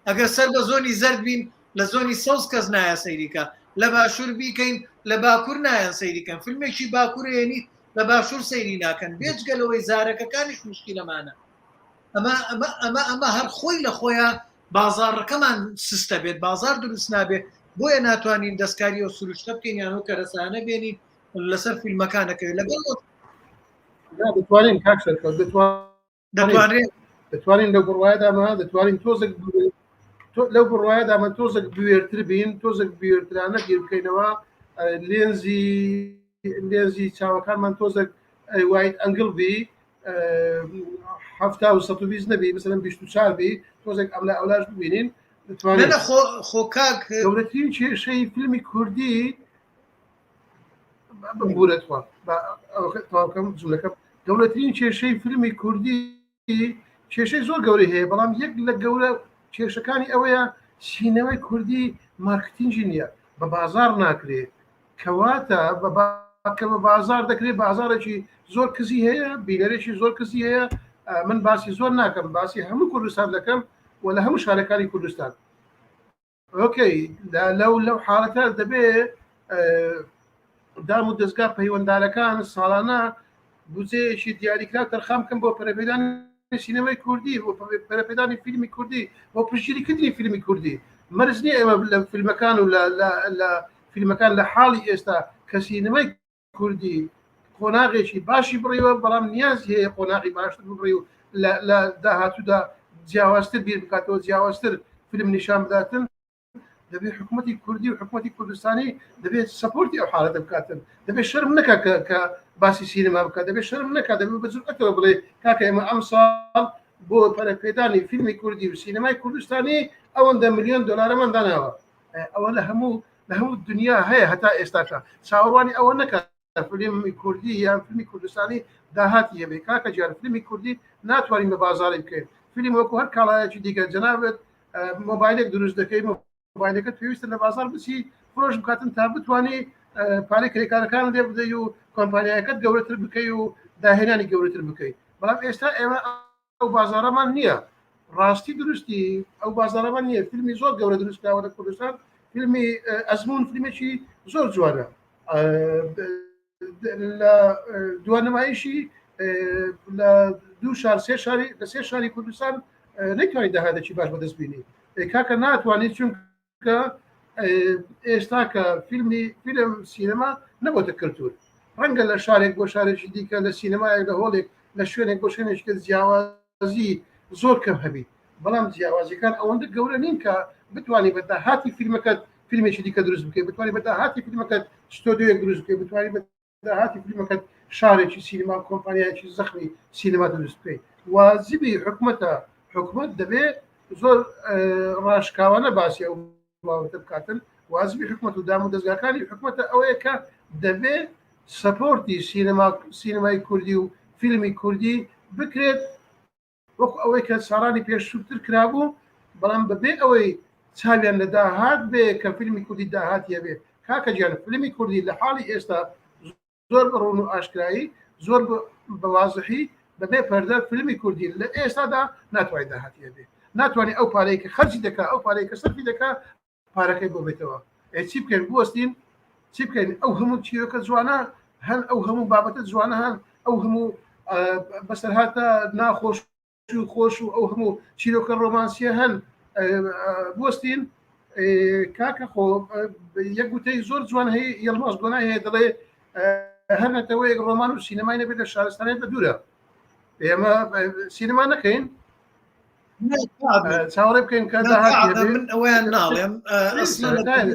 ئەگەر سەر بە زۆنی زەرد بین لە زۆنی سەوز کەس نایە سەیریکە لە باشوور بیکەین لە باکوور نایەن سەیریکەن فیلمێکی باکوورێنی لە باشوور سەیری ناکەن بێجگە لەوەی زارەکەکانیش مشکلەمانە ئەمە ئەمە ئەمە ئەمە هەر خۆی لە خۆیان بازاڕەکەمان سستە بێت بازار دروست نابێت بۆیە ناتوانین دەستکاری ئەو سروشتە بکەین یان ئەو کەرەسانە بێنین لەسەر فیلمەکانەکەوێت لەگەڵ دەتوانین کاک سەرکەوت دەتوانین دەتوانین لەو بڕوایەدامە دەتوانین تۆزێک لەو بڕوایەدامە تۆزێک بوێرتر بین تۆزێک بوێرترانە بیر بکەینەوە لێنزی لێنزی چاوەکانمان تۆزێک wide angle بی هەفتا و 120 نەبی مثلەن 24 بی تۆزێک ئەملا ئەولاش ببینین دەتوانین خۆ کاک گەورەترین کێشەی فیلمی کوردی ببورە تخوا تەواوکەم جملەکەم گەورەترین کێشەی فیلمی کوردی کێشەی زۆر گەورەی هەیە بەڵام یەک لە گەورە کێشەکانی ئەوەیە سینەمای کوردی مارکتینگی نییە بە بازار ناکرێ کەواتە کە بە بازار دەکرێت بازارێکی زۆر کزی هەیە بینەرێکی زۆر کزی هەیە من باسی زۆر ناکەم باسی هەموو کوردستان دەکەم و لە هەموو شارەکانی کوردستان ئۆکەی لەو لەو حاڵەتە دەبێ دام و دەستگا پەیوەندارەکان ساڵانە بودجەیەکی دیاریکراو تەرخان بکەن بۆ پەرەپێدانی سینەمای کوردی بۆ پەرەپێدانی فیلمی کوردی بۆ پشتگیریکردنی فیلمی کوردی مەرج نییە ئێمە لە فیلمەکان و لە فیلمەکان لە حاڵی ئێستا کە سینەمای کوردی قۆناغێکی باشی بڕیوە بەڵام نیازی هەیە قۆناغی باشتر ببڕی و لە داهاتوودا جیاوازتر بیر بکاتەوە جیاوازتر فیلم نیشان بداتن دەبێت حکوومەتی کوردی و حکوومەتی کوردستانی دەبێت support ی ئەو حالەتە بکاتن دەبێت شەرم نەکا کە باسی سینەما بکات دەبێت شەرم نەکا دەبێت بە جورئەتەوە بڵێ کاکە ئێمە ئەمساڵ بۆ پەرەپێدانی فیلمی کوردی و سینەمای کوردستانی ئەوەندە ملیۆن دۆلارەمان داناوە ئەوە لە هەموو لە هەموو دنیا هەیە هەتا ئێستاکە چاوەڕوانی ئەوە نەکە فیلمی کوردی یان فیلمی کوردستانی داهاتی هەبێ کاکە گیان فیلمی کوردی ناتوانین بە بازاری بکەین فیلم وەکو هەر کاڵایەکی دیکە جەنابت مۆبایلێک دروست دەکەی مۆبایلەکە پێویستە لە بازار بچی فرۆش بکاتن تا بتانی پارەی کرێکارەکان لێ بدەی و کۆمپانیایەکەت گەورەتر بکەی و داهێنانی گەورەتر بکەیت بەڵام ئێستا ئێمە ئەو بازارەمان نییە ڕاستی دروستی ئەو بازارەمان نییە فیلمی زۆر گەورە دروستکراوە لە کوردستان فیلمی ئەزمون فیلمێکی زۆر جوانە لە دوانمایشی لە دوو شار سێ شاری لە سێ شاری کوردستان نەیتوانی داهاتێکی باش بەدەست بینی کاکە ناتوانێت چون کە ئێستا کە فیلمی فیلم سینەما نەبۆتە کەلتور ڕەنگە لە شارێک بۆ شارێکی دیکە لە سینەمایەک لە هۆڵێک لە شوێنێک بۆ شوێنێک کە جیاوازی زۆر کەم هەبی بەڵام جیاوازیەکان ئەوەندە گەورە نین کە بتوانانی بە داهاتی فیلمەکەت فیلمێکی دیکە دروست بکەیت بتوانانی بە داهاتی فیلمەکەت ستۆدیۆیەک دروست بکەیت بتوانانی بە داهاتی فیلمەکەت شارێکی سینەما و کۆمپانیایەکی زەخمی سینەما دروست بکەیت واجبی حکومەتە حکومەت دەبێ زۆر ڕاشکاوانە باسی ئەو بابەتە بکاتن واجبی حکومەت و دام و دەزگاکانی حکومەتە ئەوەیە کە دەبێ support ی سینەما سینەمای کوردی و فیلمی کوردی بکرێت وەکو ئەوەی کە ساڵانی پێشووتر کرابوو، بەڵام بەبێ ئەوەی چاویان لە داهات بێ کە فیلمی کوردی داهاتی هەبێ. کاکە گیان فیلمی کوردی لە حاڵی ئێستا زۆر بە ڕوون و ئاشکرایی زۆر بە وازحی بەبێ پەردە فیلمی کوردی لە ئێستادا ناتوانێت داهاتی هەبێ. ناتوانێت ئەو پارەی کە خەرجی دەکا ئەو پارەی کە سەرفی دەکا پارەکەی بۆ بێتەوە ئێ چی بکەین بوەستین چی بکەین ئەو هەموو چیرۆکە جوانە هەن ئەو هەموو بابەتە جوانە هەن ئەو هەموو بەسەرهاتە ناخۆش و خۆش و ئەو هەموو چیرۆکە ڕۆمانسیە هەن بوەستین کاکە خۆ یەک گوتەی زۆر جوان هەیە یەڵماز گۆنای هەیە دەڵێ هەر نەتەوەیەک ڕۆمان و سینەمای نەبێت لە شارستانێت بە دوورە ئێمە سینەما نەکەین چاوەڕێ بکەین کە من ئەوەیان ناڵێم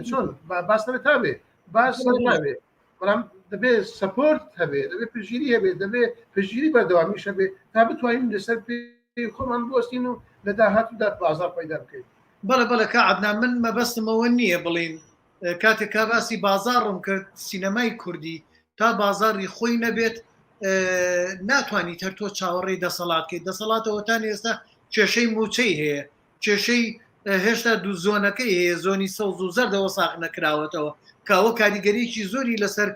چۆن باس تا بێ باس بێ بەڵام دەبێ support هەبێ دەبێ پشتگیری هەبێ دەبێ پشتگیری بەردەوامیش هەبێ تا بتوانین لەسەر پێی خۆمان بوەستین و لە داهاتوودا بازاڕ پەیدا بکەین. بەڵێ بەڵێ کا عەدنان من مەبەستم ئەوە نییە بڵێین کاتێک کا باسی بازاڕم کرد سینەمای کوردی تا بازاڕی خۆی نەبێت ناتوانیت هەر تۆ چاوەڕێی دەسەڵات کەیت دەسەڵاتەوە تان ئێستا کێشەی موچەی هەیە کێشەی هێشتا دوو زۆنەکەی هەیە زۆنی سەوز و زەردەوە ساغ نەکراوەتەوە کاوە کاریگەریی زۆری لەسەر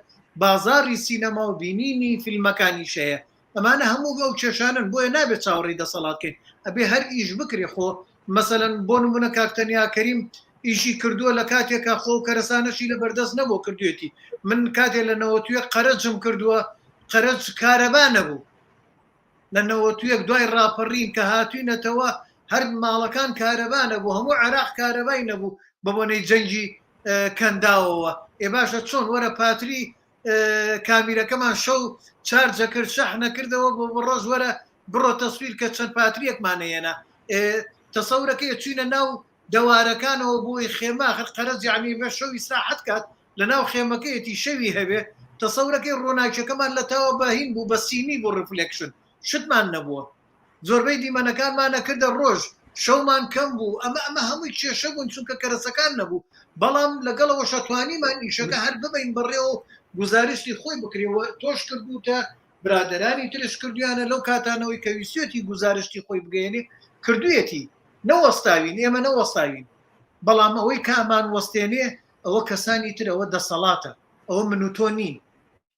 بازاری سینەما و بینینی فیلمەکانیش هەیە ئەمانە هەموو ئەو کێشانن بۆیە نابێت چاوەڕێی دەسەڵات کەین ئەبێ هەر ئیش بکرێ خۆ مەسەلەن بۆ نمونە کاک تەنیا کەریم ئیشی کردووە لە کاتێکا خۆ کەرەسانەشی لە بەردەست نەبوو کردوێتی من کاتێ لە نەوەتویەک قەرەجم کردووە قەرەج کارەبا نەبوو لە نەوەتویەک دوای ڕاپەڕین کە هاتوینەتەوە هەر ماڵەکان کارەبا نەبوو هەموو عێراق کارەبای نەبوو بە بۆنەی جەنگی. کەنداوەوە. ئێ باشە چۆن وەرە پاتری کامیرەکەمان شەو چارجە کرد شەحنە کردەوە بۆ ڕۆژ وەرە بڕۆ تەسویر کە چەند پاتریەکمان هێنا تەسەورەکەی چوینە ناو دەوارەکانەوە بۆی خێمە ئاخر قەرەج یعنی بە شەو ئیسراحەت کات لە ناو خێمەکەیەتی شەوی هەبێ تەسەورەکەی ڕۆناکیەکەمان لە تاوە بە هین بوو بە سینی بوو reflection شتمان نەبووە زۆربەی دیمەنەکانمان ئەکردە ڕۆژ شەومان کەم بوو ئەمە ئەمە هەمووی کێشە بوون چونکە کەرەسەکان نەبوو بەڵام لەگەڵەوەشە توانیمان ئیشەکە هەر ببین بەڕێوە گوزارشتی خۆی بکرێ و تۆش کردوتە برادەرانی ترش کردویانە لەو کاتانەوەی کە ویستێتی گوزارشتی خۆی بگەیەنێ کردویەتی نەوەستاوین ئێمە نەوەستاوین بەڵام ئەوەی کامان وەستێنێ ئەوە کەسانی تر ئەوە دەسەڵاتە ئەوە من و تۆ نین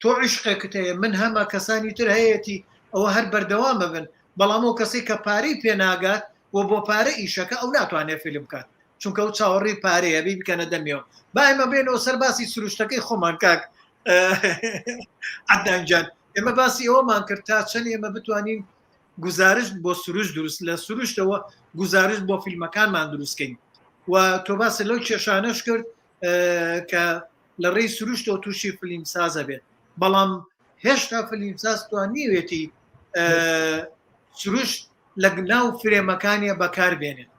تۆ عیشقێکت هەیە من هەمە کەسانی تر هەیەتی ئەوە هەر بەردەوامە بن بەڵام ئەو کەسەی کە پارەی پێ ناگات و بۆ پارە ئیشەکە ئەو ناتوانێت فیلم بکات چونکە ئەو چاوەڕێی پارەیە بی بکەنە دەمیەوە با ئێمە بێنەوە سەر باسی سروشتەکەی خۆمان کاک عەدنان گیان ئێمە باسی ئەوەمان کرد تا چەند ئێمە بتوانین گوزارشت بۆ سروشت دروست لە سروشتەوە گوزارشت بۆ فیلمەکانمان دروستکەین و تۆ باسی لەو کێشانەش کرد کە لە ڕێی سروشتەوە تووشی فلیمسازە بێت بەڵام هێشتا فلیمساز توانیوێتی سروشت لە ناو فرێمەکانیە بەکار بێنێت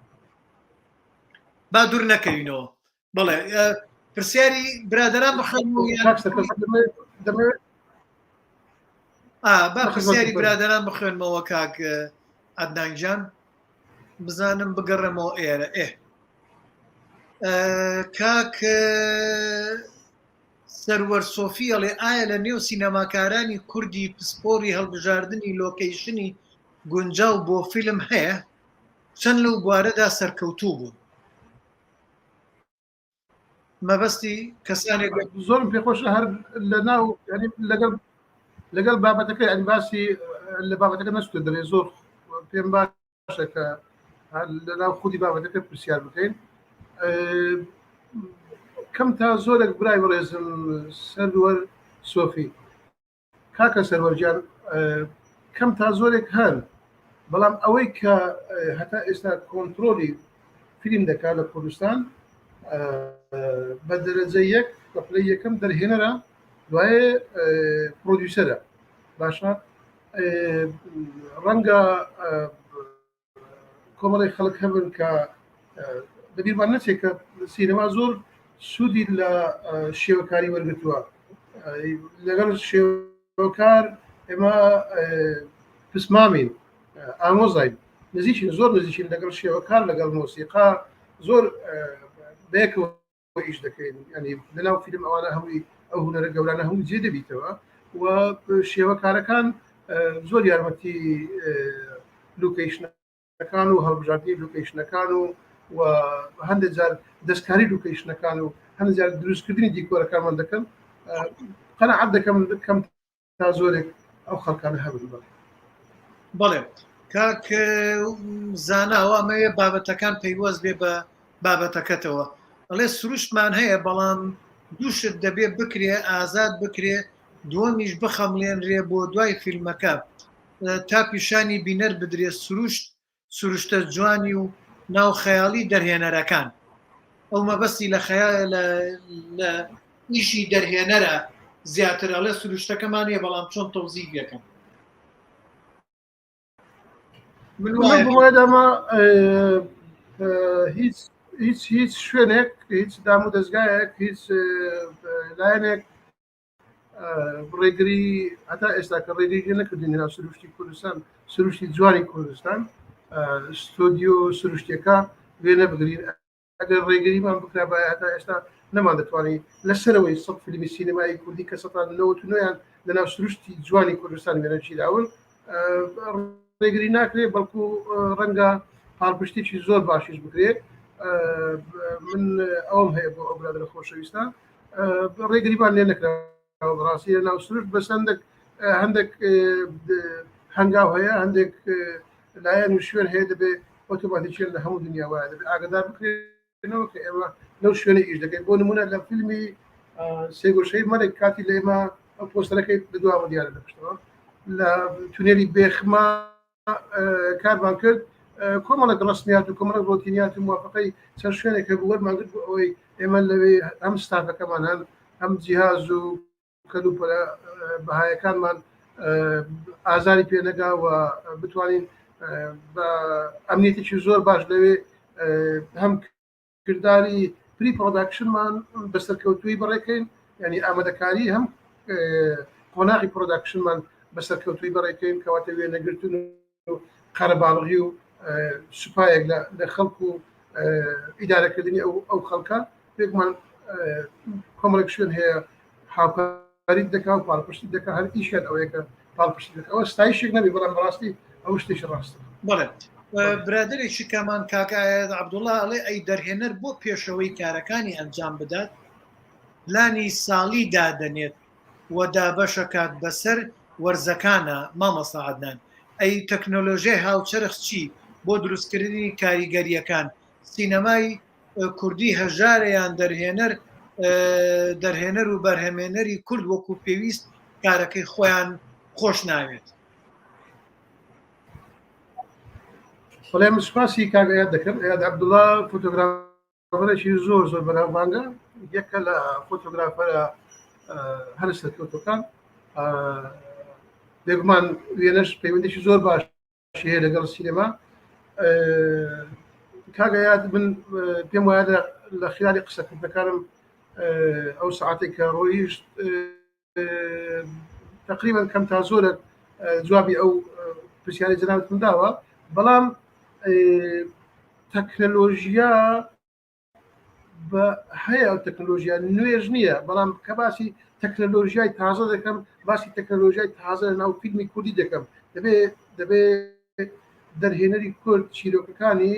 با دوور نەکەوینەوە بەڵێ پرسیاری برادران بخەنەوە با پرسیاری برادران بخوێنمەوە کاک عەدنان گیان بزانم بگەڕێمەوە ئێرە ئێ کاک سەروەر سۆفی ئەڵێ ئایا لە نێو سینەماکارانی کوردی پسپۆری هەڵبژاردنی لۆکەیشنی گونجاو بۆ فیلم هەیە؟ چەند لەو بوارەدا سەرکەوتوو بوون؟ مەبەستی کەسانێک زۆرم پێخۆشە هەر لە ناو لەگەڵ لەگەڵ بابەتەکە ئەنی باسی لە بابەتەکە نەچتە دەرێ زۆر پێم باشە کە لە ناو خودی بابەتەکە پرسیار بکەین کەم تا زۆرێک برای بەڕێزم سەروەر سۆفی کاکە سەروەر گیان کەم تا زۆرێک هەن بەڵام ئەوەی کە هەتا ئێستا کۆنتترۆلی فیلم دەکات لە کوردستان بە دەرەجە یەک بە پلەی یەکەم دەرهێنەرە دوایێ پرۆدیوسەرە باشە ڕەنگە کۆمەڵی خەڵک هەبن کە لەبیرمان نەچێت کە سینەما زۆر سوودی لە شێوەکاری وەرگتووە لەگەڵ شێوەکار ئێمە پسمامین ئامۆزاین نزیکین زۆر نزیکین لەگەڵ شێوەکار لەگەڵ مۆسیقا زۆر بەیەکەوە ئیش دەکەین ینی لەناو فیلم ئەوانە هەمووی ئەو هونەرە گەورانە هەموو جێ دەبیتەوە و شێوەکارەکان زۆر یارمەتی لوکەیشنەکان و هەڵبژاردنی لوکەیشنەکان و و هەندێک جار دەستکاری لوکەیشنەکان و هەندێک جار دروستکردنی دیکۆرەکانمان دەکەن قەناعەت دەکەم کەم تا زۆرێک ئەو خەڵکانە هەبن بەڵێ. بەڵێ کاک زانا ئەمەوێ بابەتەکان پەیوەست بێ بە بابەتەکەتەوە ئەڵێ سروشتمان هەیە بەڵام دوو شت دەبێ بکرێ ئازاد بکرێ دووەمیش بخەمڵێنرێ بۆ دوای فیلمەکە تا پیشانی بینەر بدرێ سروشت سروشتە جوانی و ناو خەیاڵی دەرهێنەرەکان ئەو مەبەستی لە خەیا لە ئیشی دەرهێنەرە زیاتر ئەڵێ سروشتەکەمان هەیە بەڵام چۆن تەوزیف یەکەم من وایە هیچ هیچ هیچ شوێنێک هیچ دام و دەستگایەک هیچ لایەنێک ڕێگری هەتا ئێستا کە ڕێگری لێ نەکردین لەناو سروشتی کوردستان سروشتی جوانی کوردستان ستۆدیۆ سروشتیەکە وێ نەبگرین ئەگەر ڕێگریمان بکرابایە هەتا ئێستا نەمان دەتوانی لە سەرەوەی سە فیلمی سینەمایی کوردی کە سەتان نەوەت و نۆیان لەناو سروشتی جوانی کوردستان وێنەگیراون ڕێگری ناکرێت بەڵکو ڕەنگە پاڵپشتێکی زۆر باشیش بکرێت من ئەوم هەیە بۆ ئەو برادرە خۆشەویستە ڕێگریمان لێ نەکراوە بەڕاستی لە ناو سروشت بەس هەندێک هەندێک هەنگاو هەیە هەندێک لایەن و شوێن هەیە دەبێ ئۆتۆماتیکیان لە هەموو دنیا وایە دەبێ ئاگدار بکرێنەوە کە ئێمە لەو شوێنە ئیش دەکەین بۆ نمونە لە فیلمی سێگۆشەی مەلک کاتی لە ئێمە ئەو پۆستەرەکەی لە دواوە دیارە لە پشتەوە لە تونێلی بێخمە کارمان کرد کۆمەڵێک ڕسمیات و کۆمەڵێک ڕۆتینیات و موافقەی چەند شوێنێک هەبوو وەرمان گرت بۆ ئەوەی ئێمە لەوێ هەم ستافەکەمان هەن هەم جیهاز و کەلوپەلە بەهایەکانمان ئازاری پێ نەگا و بتوانین بە ئەمنیەتێکی زۆر باش لەوێ هەم کرداری pre production مان بە سەرکەوتووی بەڕێکەین ینی ئامادەکاری هەم قۆناغی production مان بە سەرکەوتووی بەڕێکەین کەواتە وێنەگرتن و قەرەباڵغی و سوپایەک لە خەڵک و ئیدارەکردنی ئەو ئەو خەڵکە پێکمان کۆمەڵێک شوێن هەیە هاوکاری دەکا و پاڵپشتی دەکا هەر ئیشیان ئەوەیە کە پاڵپشتی دەکا ئەوە ستایشێک نەبێ بەڵام بەڕاستی ئەو شتێکی ڕاستە. بەڵێ برادەرێکی کامان کاک ئایەت عەبدوڵڵا ئەڵێ ئەی دەرهێنەر بۆ پێشەوەی کارەکانی ئەنجام بدات پلانی ساڵی دادەنێت و دابەشەکات بەسەر وەرزەکانا مامۆستا عەدنان ئەی تەکنۆلۆژیای هاوچەرخ چی بۆ دروستکردنی کاریگەریەکان سینەمای کوردی هەژارە یان دەرهێنەر دەرهێنەر و بەرهەمێنەری کورد وەکو پێویست کارەکەی خۆیان خۆش ناوێت. بەڵێ من سوپاسی کاک ئەیاد دەکەم ئەیاد عەبدوڵا فۆتۆگرافەرێکی زۆر زۆر بەناوبانگە یەکە لە فۆتۆگرافەرە هەرە سەرکەوتوەکان بێگومان وێنەش پەیوەندێکی زۆر باش هەیە لەگەڵ سینەما کاک ئەیاد من پێم وایە لە خیالی قسەکردنەکانم ئەو ساعتێک کە ڕۆیشت تقریبا کەم تا زۆرە جوابی ئەو پرسیاری جەنابتم داوە بەڵام تەکنەلۆژیا بە هەیە ئەو تەکنەلۆژیا نوێژ نییە بەڵام کە باسی تەکنەلۆژیای تازە دەکەم باسی تەکنەلۆژیای تازە لە ناو فیلمی کوردی دەکەم دەبێ دەبێ دەرهێنەری کورد چیرۆکەکانی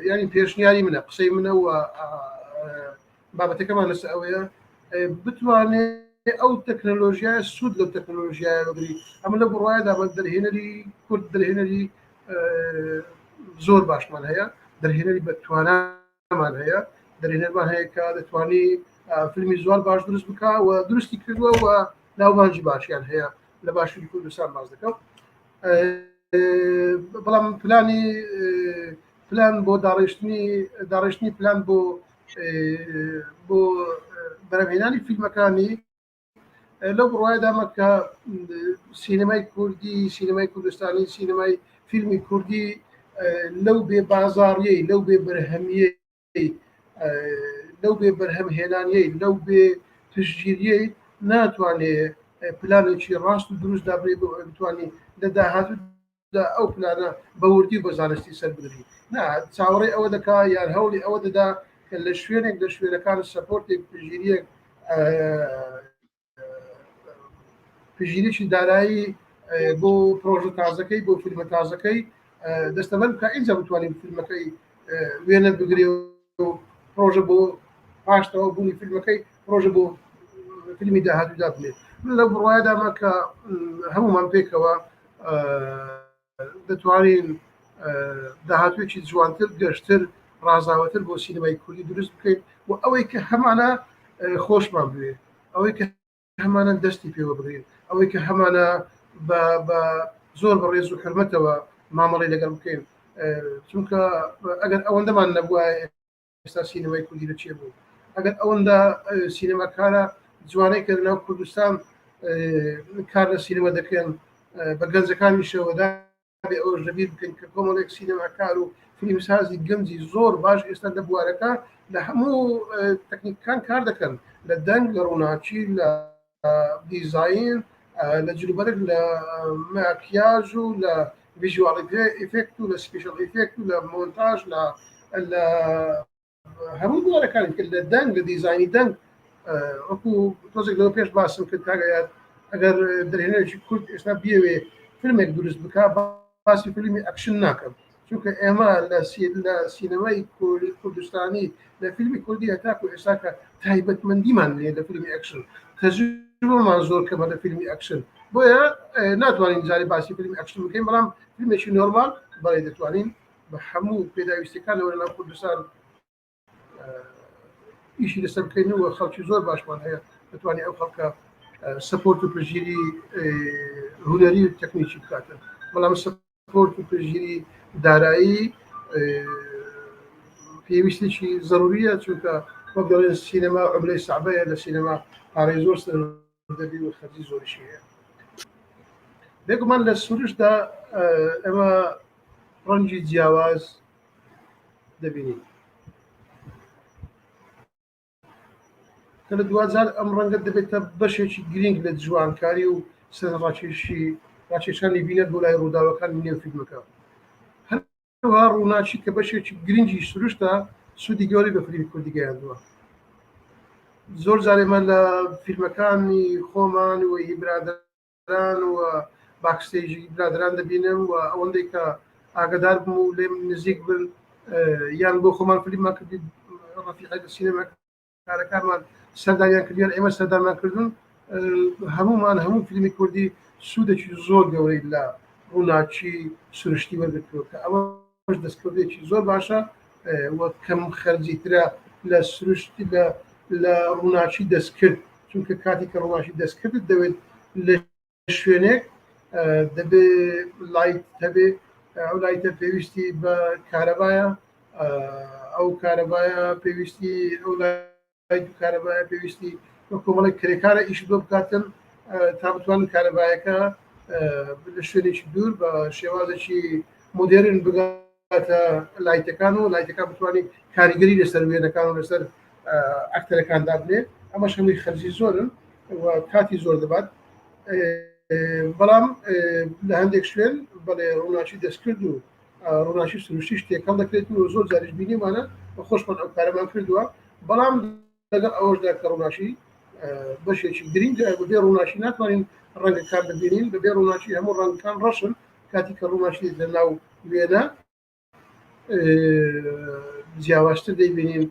ینی پێشنیاری منە قسەی منە و بابەتەکەمان لەسەر ئەوەیە بتوانێت ئەو تەکنەلۆژیای سوود لەو تەکنەلۆژیای بگری ئەمە لە بڕوادا بە دەرهێنەری کورد دەرهێنەری زۆر باشمان هەیە دەرهێنەری بە توانامان هەیە دەرهێنەرمان هەیە کە دەتوانی فیلمی زۆر باش دروست بکە و دروستی کردووە و ناوبانجی باشیان هەیە لە باشووری کوردستان باز دەکەم بەڵام پلانی پلان بۆ داڕێژتنی داڕێژتنی پلان بۆ بۆ بەرەمهێنانی فیلمەکانی لەو بڕوایدامە کە سینەمای کوردی سینەمای کوردستانی سینەمای فیلمی کوردی لەو بێ بازاڕیەی لەو بێ بەرهەمیەی لەو بێ بەرهەمهێنانیەی لەو بێ پشتگیریەی ناتوانێ پلانێکی ڕاست و دروست دابنێ بۆ ئەوەی بتوانێ لە داهاتوو دا ئەو پلانە بە وردی و بە زانستی سەر بگری نا چاوەڕێی ئەوە دەکا یان هەوڵی ئەوە دەدا کە لە شوێنێک لە شوێنەکان support ێک پشتگیریەک پشتگیریی دارایی بۆ پرۆژە تازەکەی بۆ فیلمە تازەکەی دەستەبەر بکە ئینجا بتوانین فیلمەکەی وێنە بگرێ و پرۆژە بۆ پاشتەوە بوونی فیلمەکەی پرۆژە بۆ فیلمی داهاتوو دابنێت من لەو بڕوایەدامە کە هەمومان پێکەوە دەتوانین داهاتوێکی جوانتر گەشتر ڕازاوەتر بۆ سینەمای کوردی دروست بکەین و ئەوەی کە هەمانە خۆشمان بوێ ئەوەی کە هەمانە دەستی پێوە بگرین ئەوەی کە هەمانە بە زۆر بە ڕێز و حرمەتەوە مامەڵی لەگەڵ بکەین چونکە ئەگەر ئەوەندەمان نەبووە ئێستا سینەمای کوردی لە چێ بوو ئەگەر ئەوەندە سینەماکارە جوانەی کە لەناو کوردستان کار لە سینەما دەکەن بە گەنجەکانیشەوە دابێ ئەوەش لەبیر بکەین کە کۆمەڵێک سینەماکار و فیلمسازی گەنجی زۆر باش ئێستا لە بوارەکە لە هەموو تەکنیکەکان کار دەکەن لە دەنگ لە ڕووناکی لە دیزاین لە جلوبەرگ لە ماکیاژ و لە visual effect و لە special effect و لە مۆنتاژ لە لە هەموو بوارەکانی کرد لە دەنگ لە دیزاینی دەنگ وەکو تۆزێک لەوە پێش باسم کرد کاگەیات ئەگەر دەرهێنەرێکی کورد ئێستا بیەوێ فیلمێک دروست بکا باسی فیلمی ئەکشن ناکەم چونکە ئێمە لە سینەمای کوردستانی لە فیلمی کوردی هەتاکو ئێستاکە تایبەتمەندیمان نیە لە فیلمی ئەکشن تەجروبەمان زۆر کەمە لە فیلمی ئەکشن بۆیە ناتوانین جارێ باسی فیلمی ئەکشن بکەین بەڵام فیلمێکی نۆرمال بەڵێ دەتوانین بە هەموو پێداویستیەکانەوە لەناو کوردستان ئیشی لەسەر بکەین و خەڵکی زۆر باشمان هەیە دەتوانێت ئەو خەڵکە support و پشتگیری هونەری و تەکنیکی بکاتن بەڵام support و پشتگیری دارایی. پێویستێکی زەروریە چونکە وەک دەڵێن سینەما عملەی سەعبەیە لە سینەما پارەی زۆر دەبی و خەرجی زۆریشی هەیە بێگومان لە سروشتدا ئێمە ڕەنگی جیاواز دەبینین کە لە دواجار ئەم ڕەنگە دەبێتە بەشێکی گرنگ لە جوانکاری و سەرنجڕاکێشی ڕاکێشانی بینەر بۆ لای ڕووداوەکانی نێو فیلمەکە. هەروەها ڕووناکی کە بەشێکی گرنگی سروشتە سوودی گەورەی بە فیلمی کوردی گەیاندووە. زۆر جار ئێمە لە فیلمەکانی خۆمان و هی برادەران و backstage ی برادەران دەبینم و ئەوەندەی کە ئاگدار بم و لێم نزیک بن یان بۆ خۆمان فیلممان کردی ڕەفیقە سینەما کارەکانمان سەردانیان کردیان ئێمە سەردانمان کردون هەمومان هەموو فیلمی کوردی سوودێکی زۆر گەورەی لە ڕووناکی سروشتی وەرگرتووە کە ئەوەش دەستکەوتێکی زۆر باشە و کەم خەرجی ترە لە سروشتی لە لە ڕووناکی دەستکرد چونکە کاتی کە ڕووناکی دەستکردت دەوێت لە شوێنێک دەبێ light هەبێ ئەو light ە پێویستی بە کارەبایە ئەو کارەبایە پێویستی ئەو light و کارەبایە پێویستی بە کۆمەڵێک کرێکارە ئیش بۆ بکاتن تا بتوانن کارەبایەکە لە شوێنێکی دوور بە شێوازێکی مۆدێرن بگاتە light ەکان و light ەکان بتوانین کاریگەری لەسەر وێنەکان و لەسەر ئەکتەرەکان دابنێ ئەمەش هەمووی خەرجی زۆرن و کاتی زۆر دەبات بەڵام لە هەندێک شوێن بەڵێ ڕووناکی دەستکرد و ڕووناکی سروشتیش تێکەڵ دەکرێت و زۆر جاریش بینیمانە و خۆشمان ئەو کارەمان کردووە بەڵام لەگەڵ ئەوەشدا کە ڕووناکی بەشێکی گرنگە بەبێ ڕووناکی ناتوانین ڕەنگەکان ببینین بەبێ ڕووناکی هەموو ڕەنگەکان ڕەشن کاتی کە ڕووناکی لە ناو وێنە جیاوازتر دەیبینین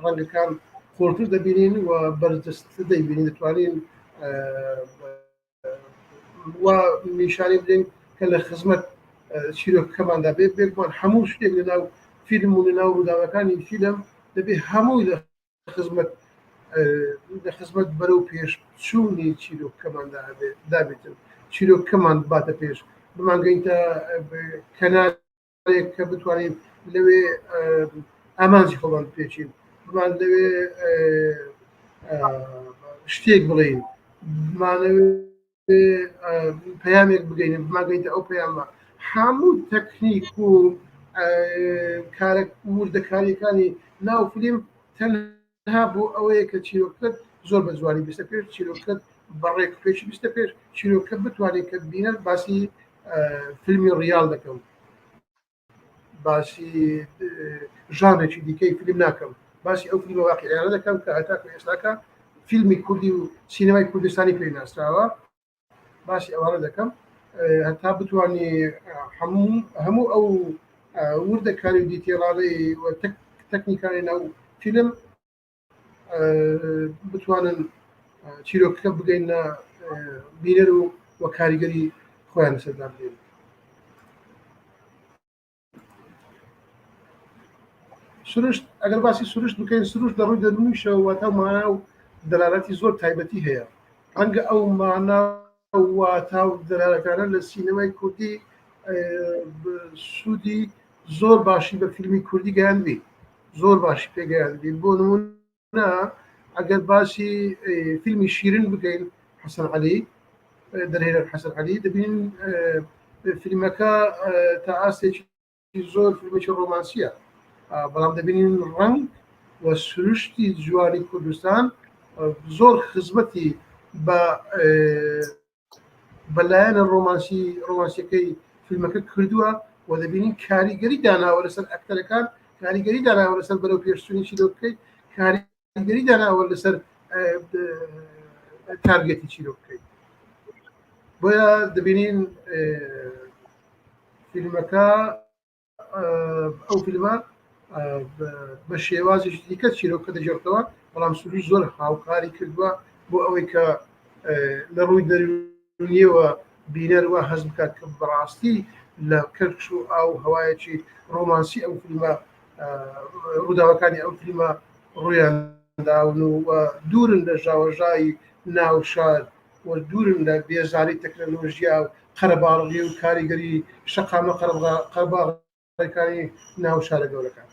ڕەنگەکان قوڵتر دەبینین و بەرجەستە دەیبینین دەتوانین و نیشانی بدەین کە لە خزمەت چیرۆکەکەماندا بێت بێگومان هەموو شتێک لە ناو فیلم و لە ناو ڕووداوەکانی فیلم دەبێ هەمووی لە خزمەت لە خزمەت بەرەو پێش چوونی چیرۆکەکەماندا هەبێت دابێتن چیرۆکەکەمان باتە پێش بمانگەینتە کەنارێک کە بتوانین لەوێ ئامانجی خۆمان بپێچین بمان لەوێ شتێک بڵێین بمانەوێ پەیامێک بگەینن بمانگەیتە ئەو پەیامە هەموو تەکنیک و کارە وردەکاریەکانی ناو فلیم تەنها بۆ ئەوەیە کە چیرۆکەت زۆر بە جوانی بیستە پێش چیرۆکەت بەڕێک پێشی بیستە پێش چیرۆکە بتوانێت کە بینەر باسی فیلمی ڕیال دەکەم باسی ژانرێکی دیکەی فیلم ناکەم باسی ئەو فیلمە واقعیانە دەکەم کە هەتاکو ئێستاکە فیلمی کوردی و سینەمای کوردستانی پێی ناسراوە باسی ئەوانە دەکەم هەتا بتانی هەموو هەموو ئەو وردەکاری و detail انەی و تەکنیکانی ناو فیلم بتوانن چیرۆکەکە بگەینە بینەر و وە کاریگەری خۆیان لەسەر دابنێن. سروشت ئەگەر باسی سروشت بکەین سروشت لە ڕووی دەروونیشەوە واتا و مانا و دەلالەتی زۆر تایبەتی هەیە ڕەنگە ئەو مانا و واتا و دەلالەتانە لە سینەمای کوردی سوودی زۆر باشی بە فیلمی کوردی گەیاندبی زۆر باشی پێگەیاندبی بۆ نمونە ئەگەر باسی فیلمی شیرن بکەین حەسەن عەلی دەرهێنەر حەسەن عەلی دەبین فیلمەکە تا ئاستێکی زۆر فیلمێکی ڕۆمانسیە بەڵام دەبینین ڕەنگ و سروشتی جوانی کوردستان زۆر خزمەتی بە بە لایەنە ڕۆمانسی ڕۆمانسیەکەی فیلمەکە کردووە و دەبینین کاریگەری داناوە لەسەر ئەکتەرەکان کاریگەری داناوە لەسەر بەرەو پێشچوونی چیرۆکەکەی کاریگەری داناوە لەسەر target ی چیرۆکەکەی بۆیە دەبینین فیلمەکە ئەو فیلمە بە شێوازێکی دیکە چیرۆکە دەگێڕتەوە بەڵام سروش زۆر هاوکاری کردووە بۆ ئەوەی کە لە ڕووی دەروونیەوە بینەر وا هەست بکات کە بەڕاستی لە کەش و ئاو هەوایەکی ڕۆمانسی ئەو فیلمە ڕووداوەکانی ئەو فیلمە ڕوویان داون و دوورن لە ژاوەژای ناو شار و دوورن لە بێزاری تەکنەلۆژیا و قەرەباڵغی و کاریگەری شەقامە قەرەباڵغەکانی ناو شارە گەورەکان.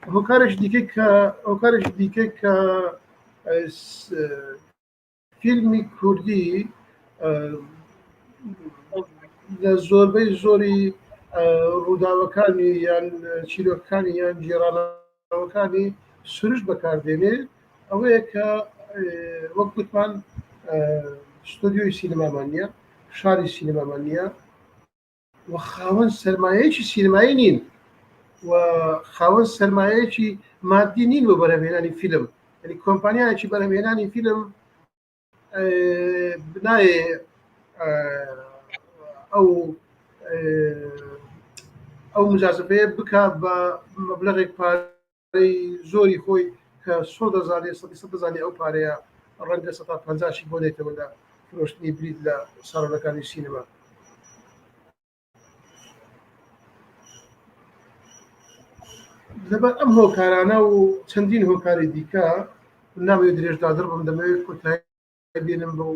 هۆکارێکی دیکە کە هۆکارێکی دیکە کە فیلمی کوردی لە زۆربەی زۆری ڕووداوەکانی یان چیرۆکەکانی یان گێڕانەوەکانی سروشت بەکاردێنێ ئەوەیە کە وەک گوتمان ستۆدیۆی سینەمامان نییە شاری سینەمامان نییە و خاوەن سەرمایەیەکی سینەمایی نین و خاوەن سەرمایەیەکی مادی نین بۆ بەرهەمهێنانی فیلم یعنی کۆمپانیایەکی بەرهەمهێنانی فیلم نایێ ئەو ئەو مجازفەیە بک بە مەبلغێک پارەی زۆری خۆی کە سۆ دەزانێ سەدی سەد دەزانێ ئەو پارەیە ڕەنگە سەتا پەنجاشی بۆ نێتەوە لە فرۆشتنی بلیت لە ساڵۆنەکانی سینەما. لەبەر ئەم هۆکارانە و چەندین هۆکاری دیکە نامەوێت درێژدادڕ بم دەمەوێت کۆتایی بێنم بەو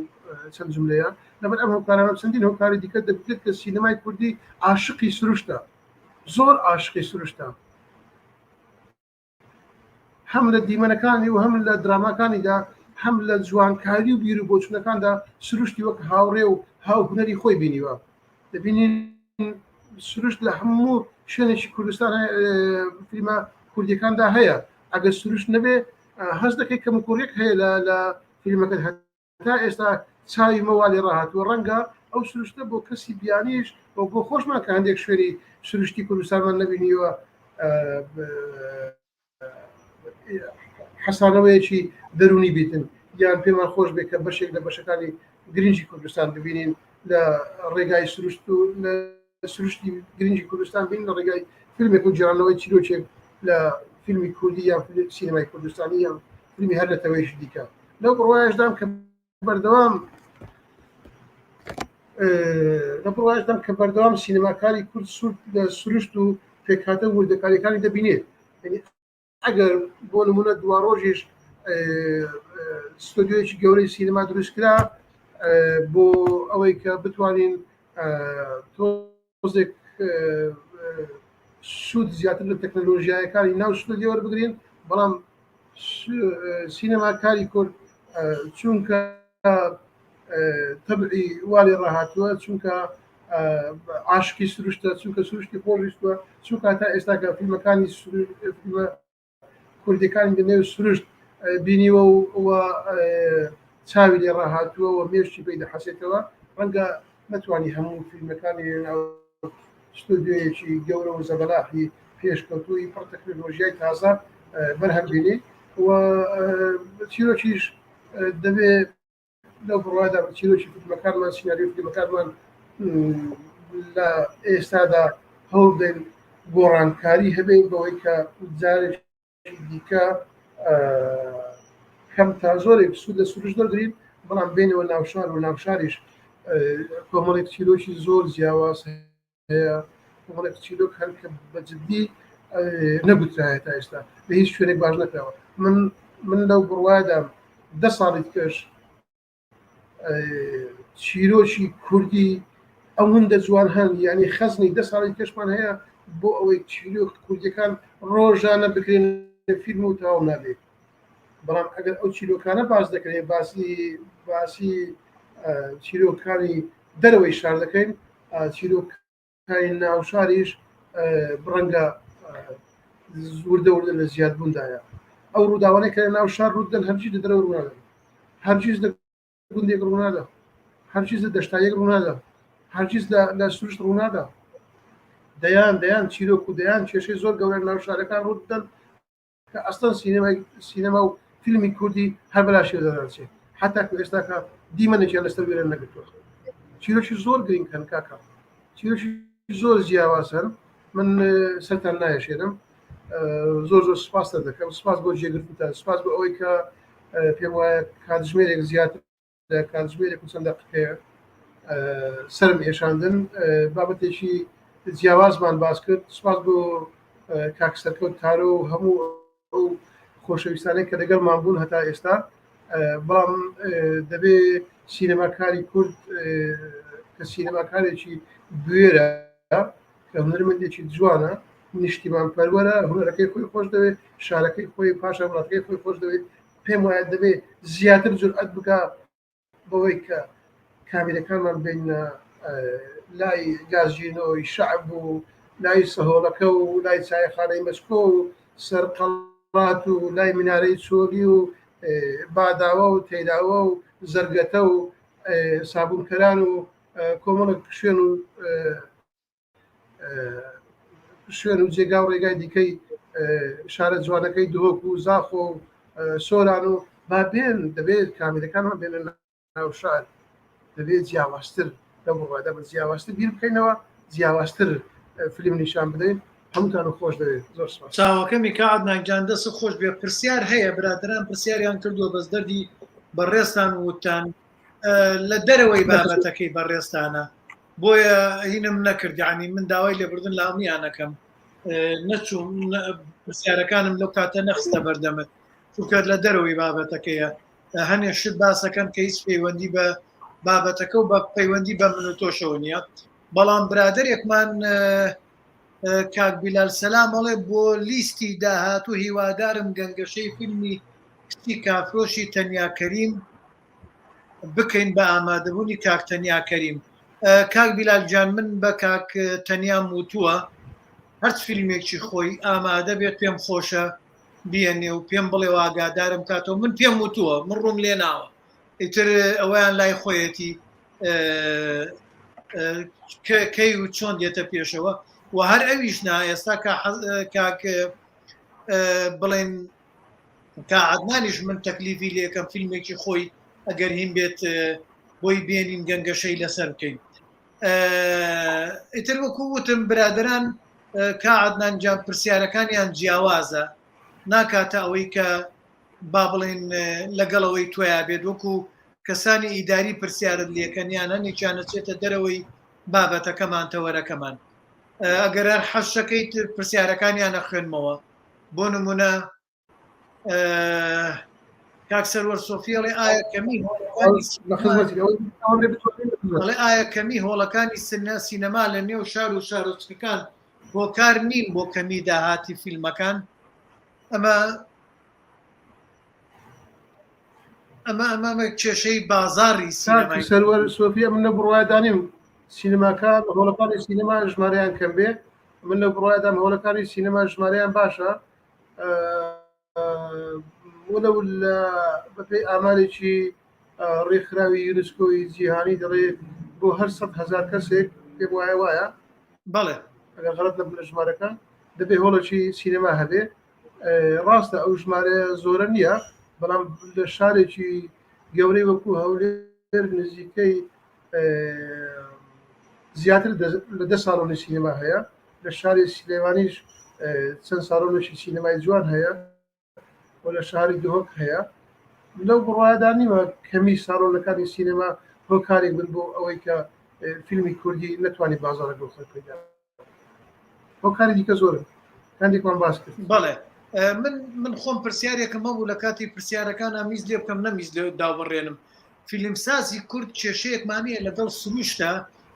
چەند جملەیە لەبەر ئەم هۆکارانە چەندین هۆکاری دیکە دەبێت کە سینەمای کوردی عاشقی سروشتە زۆر عاشقی سروشتە هەم لە دیمەنەکانی و هەم لە دراماکانیدا هەم لە جوانکاری و بیر و بۆچونەکاندا سروشتی وەک هاوڕێ و هاو هونەری خۆی بینیوە دەبینین سروشت لە هەموو شوێنێکی کوردستان فیلمە کوردیەکاندا هەیە ئەگەر سروشت نەبێ هەست دەکەی کەموکوڕیەک هەیە لە فیلمەکە تا ئێستا چاوی مەوا لێ ڕاهاتووە ڕەنگە ئەو سروشتە بۆ کەسی بیانیش و بۆ خۆشمان کە هەندێک شوێنی سروشتی کوردستانمان نەبینیوە حەسانەوەیەکی دەرونی بیتن یان پێمان خۆش بێت کە بەشێک لە بەشەکانی گرنگی کوردستان ببینین لە ڕێگای سروشت و لە سروشتی گرنگی کوردستان بین لە ڕێگای فیلمێک و گێڕانەوەی چیرۆکێک لە فیلمی کوردی یان سینەمای کوردستانی یان فیلمی هەر نەتەوەیەکی دیکە لەو بڕوایشدام کە بەردەوام لە بڕوایشدام کە بەردەوام سینەماکاری کورد سوود لە سروشت و پێکهاتە وردەکاریەکانی دەبینێت ئەگەر بۆ نمونە دواڕۆژیش ستۆدیۆیەکی گەورەی سینەما دروستکرا بۆ ئەوەی کە بتوانین تۆزێک سوود زیاتر لە تەکنەلۆژیایەکانی ناو ستۆدیۆ وەربگرین بەڵام سینەماکاری کورد چونکە تەبعی وا لێ ڕاهاتووە چونکە عاشقی سروشتە چونکە سروشتی خۆشویستوە چونکە تا ئێستا کە فیلمەکانی فیلمە کوردیەکانی لە نێو سروشت بینیوە و چاوی لێ ڕاهاتووە و مێشکی پێی دەحەسێتەوە ڕەنگە نەتوانی هەموو فیلمەکانی ناو ستۆدیۆیەکی گەورە و زەبەلاحی پێشکەوتووی پڕ تەکنەلۆژیای تازە بەرهەم بێنی و چیرۆکیش دەبێ لەو بڕوادا چیرۆکی فیلمەکانمان سیناریۆ فیلمەکانمان لە ئێستادا هەوڵ بدەین گۆڕانکاری هەبێت بەوەی کە جارێکی دیکە کەم تا زۆرێک سوود لە سروش دەگرین بەڵام بینەوە ناوشار و ناوشاریش کۆمەڵێک چیرۆکی زۆر جیاواز هەیە کۆمەڵێک چیرۆک هەن کە بە جدی نەگوترایە تا ئێستا لە هیچ شوێنێک باش نەکراوە من من لەو بڕوایدام دە ساڵی کەش چیرۆکی کوردی ئەوەندە جوان هەن یعنی خەزنی دە ساڵی کەشمان هەیە بۆ ئەوەی چیرۆک کوردیەکان ڕۆژانە بکرێن فیلم و تەواو نابێت بەڵام ئەگەر ئەو چیرۆکانە باس دەکرێت باسی باسی چیرۆکانی دەرەوەی شار دەکەین چیرۆکانی ناوشاریش ڕەنگە وردە وردە لە زیادبووندایە ئەو ڕووداوانەی کە لە ناو شار ڕوودەن هەرگیز لە دەرەوە ڕوونادەن هەرگیز لە گوندێک ڕوونادا هەرگیز لە دەشتایەک ڕوونادا هەرگیز لە سروشت ڕوونادا دەیان دەیان چیرۆک و دەیان کێشەی زۆر گەورە ناو شارەکان ڕوودەن کە ئەسڵەن سینەمای سینەما و فیلمی کوردی هەر بەلاشیەوە دەناچێت حتا کو ئێستاکە دیمەنێکیان لەسەر وێرە نەگرتووە چیرۆکی زۆر گرنگ هەن کاکە چیرۆکی زۆر جیاواز هەن من سەرتان نایەشێنم زۆر زۆر سپاس دەکەم سپاس بۆ جێگرتنتان سپاس بۆ ئەوەی کە پێم وایە کاتژمێرێک زیاتر لە کاتژمێرێک و چەند دەقیقەیە سرم ئێشاندن بابەتێکی جیاوازمان باس کرد سپاس بۆ کاک سەرکەوت تارۆ و هەموو ئەو خۆشەویستانەی کە لەگەڵمان بوون هەتا ئێستا بەڵام دەبێ سینەماکاری کورد کە سینەماکارێکی بوێرە کە هونەرمەندێکی جوانە. نیشتیمان پەروەرە هونەرەکەی خۆی خۆش دەوێت شارەکەی خۆی پاشا وڵاتەکەی خۆی خۆش دەوێت پێم وایە دەبێت زیاتر جورئەت بکە بەوەی کە کامیرەکانمان بینە لای گازینۆی شەعب و لای سەهۆڵەکە و لای چایخانەی مەچکۆ و سەرقەڵات و لای منارەی چۆلی و باداوە و تەیراوە و زەرگەتە و سابونکەران و کۆمەڵێک شوێن و شوێن و جێگا و ڕێگای دیکەی شارە جوانەکەی دهۆک و زاخۆ و سۆران و با بێن دەبێت کامیرەکانمان بێنە ناو شار دەبێت جیاوازتر لەو بڕوادا بە جیاوازتر بیر بکەینەوە جیاوازتر فیلم نیشان بدەین هەمووتان خۆش دەوێت زۆر سپاس. چاوەکەمی کا عەدنان گیان دەست خۆش بێ پرسیار هەیە برادەران پرسیاریان کردووە بەس دەردی بەڕێزتان وتان لە دەرەوەی بابەتەکەی بەڕێزتانە بۆیە هینم نەکرد یعنی من داوای لێبوردن لە هەمویانەکەم نەچوم پرسیارەکانم لەو کاتە نەخستە بەردەمت چونکە لە دەرەوەی بابەتەکەیە هەنێ شت باسەکەن کە هیچ پەیوەندی بە بابەتەکە و بە پەیوەندی بە من و تۆشەوە نییە بەڵام برادێکمان کاک بیلال سەلام ئەڵێ بۆ لیستی داهاتوو هیوادارم گەنگەشەی فیلمی کچی کافرۆشی تەنیا کەریم بکەین بە ئامادەبوونی کاک تەنیا کەریم کاک بیلال گیان من بە کاک تەنیام وتووە هەرچ فیلمێکی خۆی ئامادە بێت پێم خۆشە بیەنێ و پێم بڵێ و ئاگادارم کاتەوە من پێم وتووە من ڕووم لێ ناوە ئیتر ئەوەیان لای خۆیەتی کەی و چۆن دێتە پێشەوە و هەر ئەویش نا ئێستا کاک بڵێن کا عەدنانیش من تەکلیفی لێکەم فیلمێکی خۆی ئەگەر هین بێت بۆی بێنین گەنگەشەی لەسەر بکەین ئیتر وەکو وتم برادران کا عەدنان جان پرسیارەکانیان جیاوازە ناکاتە ئەوەی کە با بڵێن لەگەڵ ئەوەی تۆیا بێت وەکو کەسانی ئیداری پرسیارت لێکەن یان هەنێکیان ئەچێتە دەرەوەی بابەتەکەمان تەوەرەکەمان ئەگەر هەر حەشەکەی تر پرسیارەکانیان ئەخوێنمەوە بۆ نمونە کاک سەروەر سۆفی ئەڵێ ئایا کەمی ئەڵێ ئایا کەمی هۆڵەکانی سنە سینەما لە نێو شار و شارۆچکەکان هۆکار نین بۆ کەمی داهاتی فیلمەکان ئەمە ئەمە ئەمە کێشەی بازاری سینەمای سەروەر سۆفیە من لە بڕوایدانیم سینەماکان هۆڵەکانی سینەما ژمارەیان کەم بێ من لە بڕوایدام هۆڵەکانی سینەما ژمارەیان باشە وەلو لە بەپێی ئامارێکی ڕێکخراوی یونسکۆی جیهانی دەڵێ بۆ هەر 100 هزار کەسێک پێم وایە وایە بەڵێ ئەگەر غەڵەت نەبم لە ژمارەکە دەبێ هۆڵێکی سینەما هەبێ ڕاستە ئەو ژمارەیە زۆرە نییە بەڵام لە شارێکی گەورەی وەکو هەولێر نزیکەی زیاتر لە دە ساڵۆنی سینەما هەیە لە شاری سلێمانیش چەند ساڵۆنێکی سینەمای جوان هەیە و لە شاری دهۆک هەیە لەو بڕوادا نیمە کەمی ساڵۆنەکانی سینەما هۆکارێک بن بۆ ئەوەی کە فیلمی کوردی نەتوانانی بازارە بۆ خۆی پەیدا هۆکاری دیکە زۆرن هەندێکمان باس کرد بەڵێ من من خۆم پرسیارێکم هەبوو لە کاتی پرسیارەکان ئەمیز لێ بکەم نەمیز لێ داوبڕێنم فیلمسازی کورد کێشەیەکمان هەیە لەگەڵ سروشتە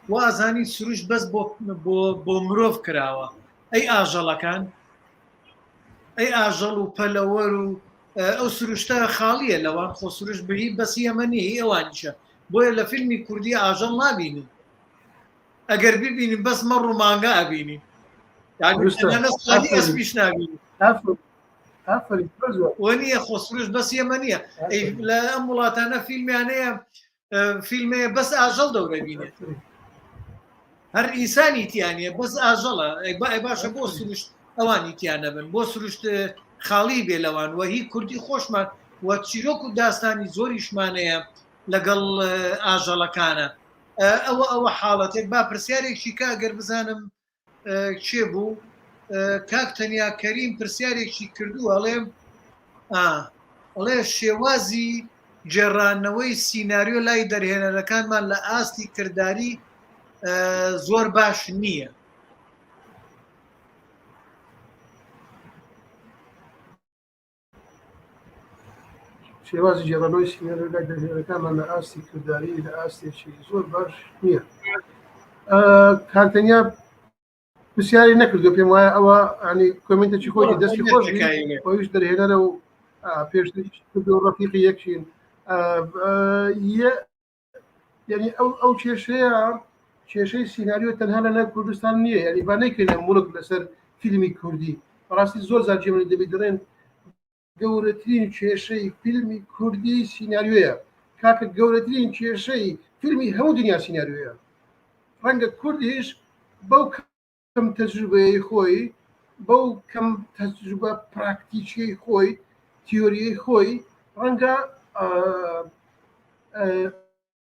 وازانی سروشت بەس بۆ بۆ بۆ مرۆڤ کراوە ئەی ئاژەڵەکان ئەی ئاژەڵ و پەلەوەر و ئەو سروشتە خاڵیە لەوان خۆ سروشت بهی بەسی ئەمە نیە هی ئەوانیشە بۆیە لە فیلمی کوردی ئاژەڵ نابینین ئەگەر ببینین بەس مەڕ و مانگا ئەبینین ئەسپیش نابینین وە نییە خۆ سروشت بەس ئێمە نییە لە ئەم وڵاتانە فیلمیانەیە فیلمەیە بەس ئاژەڵ دەورە بینێت هەر ئینسانی تیانە بەس ئاژەڵە ئەی باشە بۆ سروشت ئەوانی تیانە بن بۆ سروشت خاڵی بێ لەوان وە هی کوردی خۆشمان وە چیرۆک و داستانی زۆریشمانەیە لەگەڵ ئاژەڵەکانە ئەوە ئەوە حاڵەتێک با پرسیارێکی کە ئەگەر بزانم کێ بوو کاک تەنیا کەریم پرسیارێکی کردووە ئەڵێ ئەڵێ شێوازی گێڕانەوەی سیناریۆ لای دەرهێنەرەکانمان لە ئاستی کرداری زۆر باش نییە. شێوازی گێڕانەوەی سیناریۆ لای دەرهێنەرەکانمان لە ئاستی کرداری لە ئاستێکی زۆر باش نییە. کاک تەنیا پرسیاری نەکردو پێم وایە ئەوە ینی comment ێکی خۆی دەستی خۆش خۆیش دەرهێنەرە و پێشتر کردو ڕەفیقی یەکین یعنی ئەو ئەو کێشەیە کێشەی سیناریۆ تەنها لە ناو کوردستان نییە یعنی با نەیکەینە موڵک لەسەر فیلمی کوردی بەڕاستی زۆر زار جێ من دەبی دەڵێن گەورەترین کێشەی فیلمی کوردی سیناریۆیە کاکە گەورەترین کێشەی فیلمی هەموو دنیا سیناریۆیە ڕەنگە کوردیش بەو کەم تەجروبەیەی خۆی بەو کەم تەجروبە پراکتیکیەی خۆی تیۆریەی خۆی ڕەنگە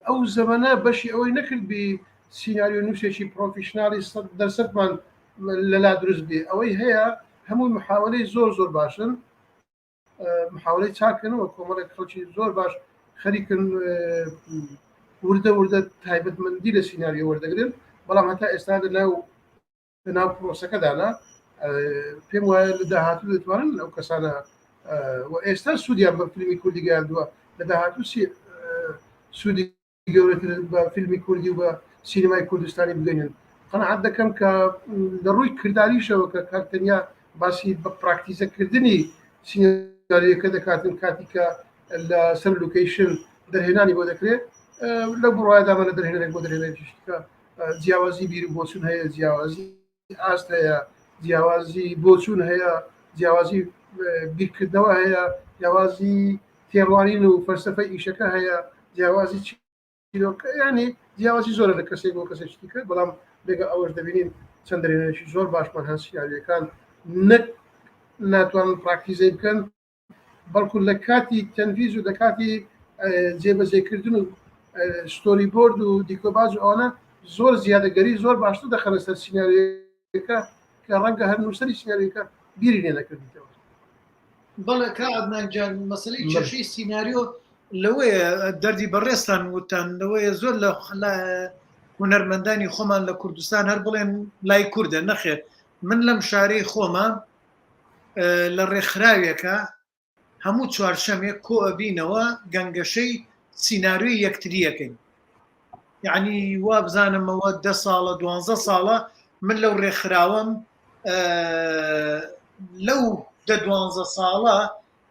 ئەو زەمەنە بەشی ئەوەی نەکردبی سیناریۆ نووسێکی پرۆفیشنالی دەرسەتمان لەلا دروست بێ ئەوەی هەیە هەموو محاولەی زۆر زۆر باشن محاولەی چاکەنەوە کۆمەڵێک خەڵکی زۆر باش خەریکن وردە وردە تایبەتمەندی لە سیناریۆ وەردەگرن بەڵام هەتا ئێستا لە ناو لە ناو پرۆسەکەدانە پێم وایە لە داهاتوو دەتوانن ئەو کەسانە و ئێستا سوودیان بە فیلمی کوردی گەیاندووە لە داهاتوو سوودی گەورەتر بە فیلمی کوردی و بە سینەمای کوردستانی بگەینن قەناعەت دەکەم کە لە ڕووی کرداریشەوە کە کاک تەنیا باسی بە پراکتیزەکردنی سیناریۆکە دەکاتن کاتی کە لە سەر location دەرهێنانی بۆ دەکرێت لەو بڕوایەدامە لە دەرهێنەرێک بۆ دەرهێنەرێکی کە جیاوازی بیر و بۆچون هەیە جیاوازی ئاست هەیە جیاوازی بۆچون هەیە جیاوازی بیرکردنەوە هەیە جیاوازی تێڕوانین و فەلسفەی ئیشەکە هەیە جیاوازی چیرۆکە ینی جیاوازی زۆرە لە کەسێک بۆ کەسێکی دیکە بەڵام لەگە ئەوەش دەبینین چەند دەرێنێکی زۆر باشمان هەن سیناریۆکان نەک ناتوانن پراکتیزەی بکەن بەڵکو لە کاتی تەنفیز و لە کاتی جێبەجێکردن و ستۆری بۆرد و دیکۆباز و ئەوانە زۆر زیادەگەری زۆر باشتر دەخەنە سەر سیناریۆکە کە ڕەنگە هەر نووسەری سیناریۆکە بیری لێ نەکردیتەوە. بەڵێ کا عەدنان گیان مەسەلەی کێشەی سیناریۆ لەوەیە دەردی بەڕێزتان وتان لەوەیە زۆر لە هونەرمەندانی خۆمان لە کوردستان هەر بڵێن لای کوردە نەخێر من لەم شارەی خۆمە لە ڕێکخراوێکە هەموو چوارشەمێک کۆ ئەبینەوە گەنگەشەی سیناریۆی یەکتریەکەین یعنی وابزانمەوە دە ساڵە دوانزە ساڵە من لەو ڕێکخراوەم لەو دە دوانزە ساڵە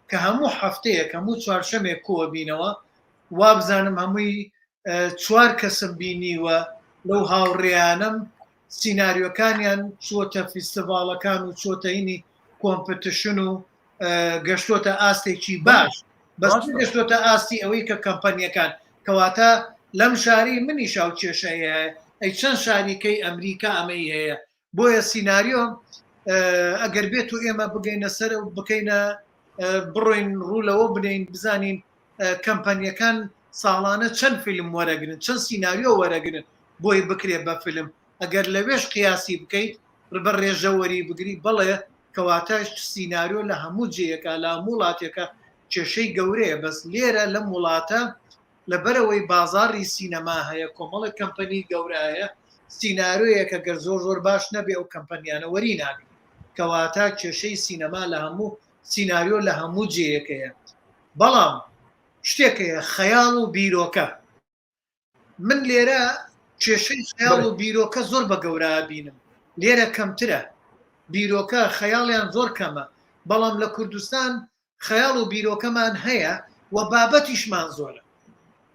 کە هەموو هەفتەیەک هەموو چوارشەمێک کۆ ئەبینەوە وابزانم هەمووی چوار کەسم بینیوە لەو هاوڕێیانم سیناریۆکانیان چووەتە فیستیڤاڵەکان و چووەتە هینی competition و گەشتۆتە ئاستێکی باش بەس گەشتۆتە ئاستی ئەوەی کە کەمپەنیەکان کەواتە لەم شاری منی شاو کێشەیە هەیە ئەی چەند شاریکەی ئەمریکا ئەمەی هەیە بۆیە سیناریۆ ئەگەر بێت و ئێمە بگەینە سەر و بکەینە بڕۆین ڕوو لەوە بنین بزانین کەمپەنیەکان ساڵانە چەند فیلم وەرەگرن چەند سیناریۆ وەرەگرن بۆی بکرێ بە فیلم ئەگەر لەوێش قیاسی بکەیت بە ڕێژە وەری بگری بەڵێ کەواتە سیناریۆ لە هەموو جێیەکە لە هەموو وڵاتێکە کێشەی گەورەیە بەس لێرە لەم وڵاتە لەبەرئەوەی بازاڕی سینەما هەیە کۆمەڵێک کەمپەنی گەورە هەیە سینارۆیەکە گەر زۆر زۆر باش نەبێ ئەو کەمپەنیانە وەری ناگرن کەواتە کێشەی سینەما لە هەموو سیناریۆ لە هەموو جێیەکەیە بەڵام شتێک هەیە خەیاڵ و بیرۆکە من لێرە کێشەی خەیاڵ و بیرۆکە زۆر بە گەورە بینم لێرە کەمترە بیرۆکە خەیاڵیان زۆر کەمە بەڵام لە کوردستان خەیاڵ و بیرۆکەمان هەیە و بابەتیشمان زۆرە.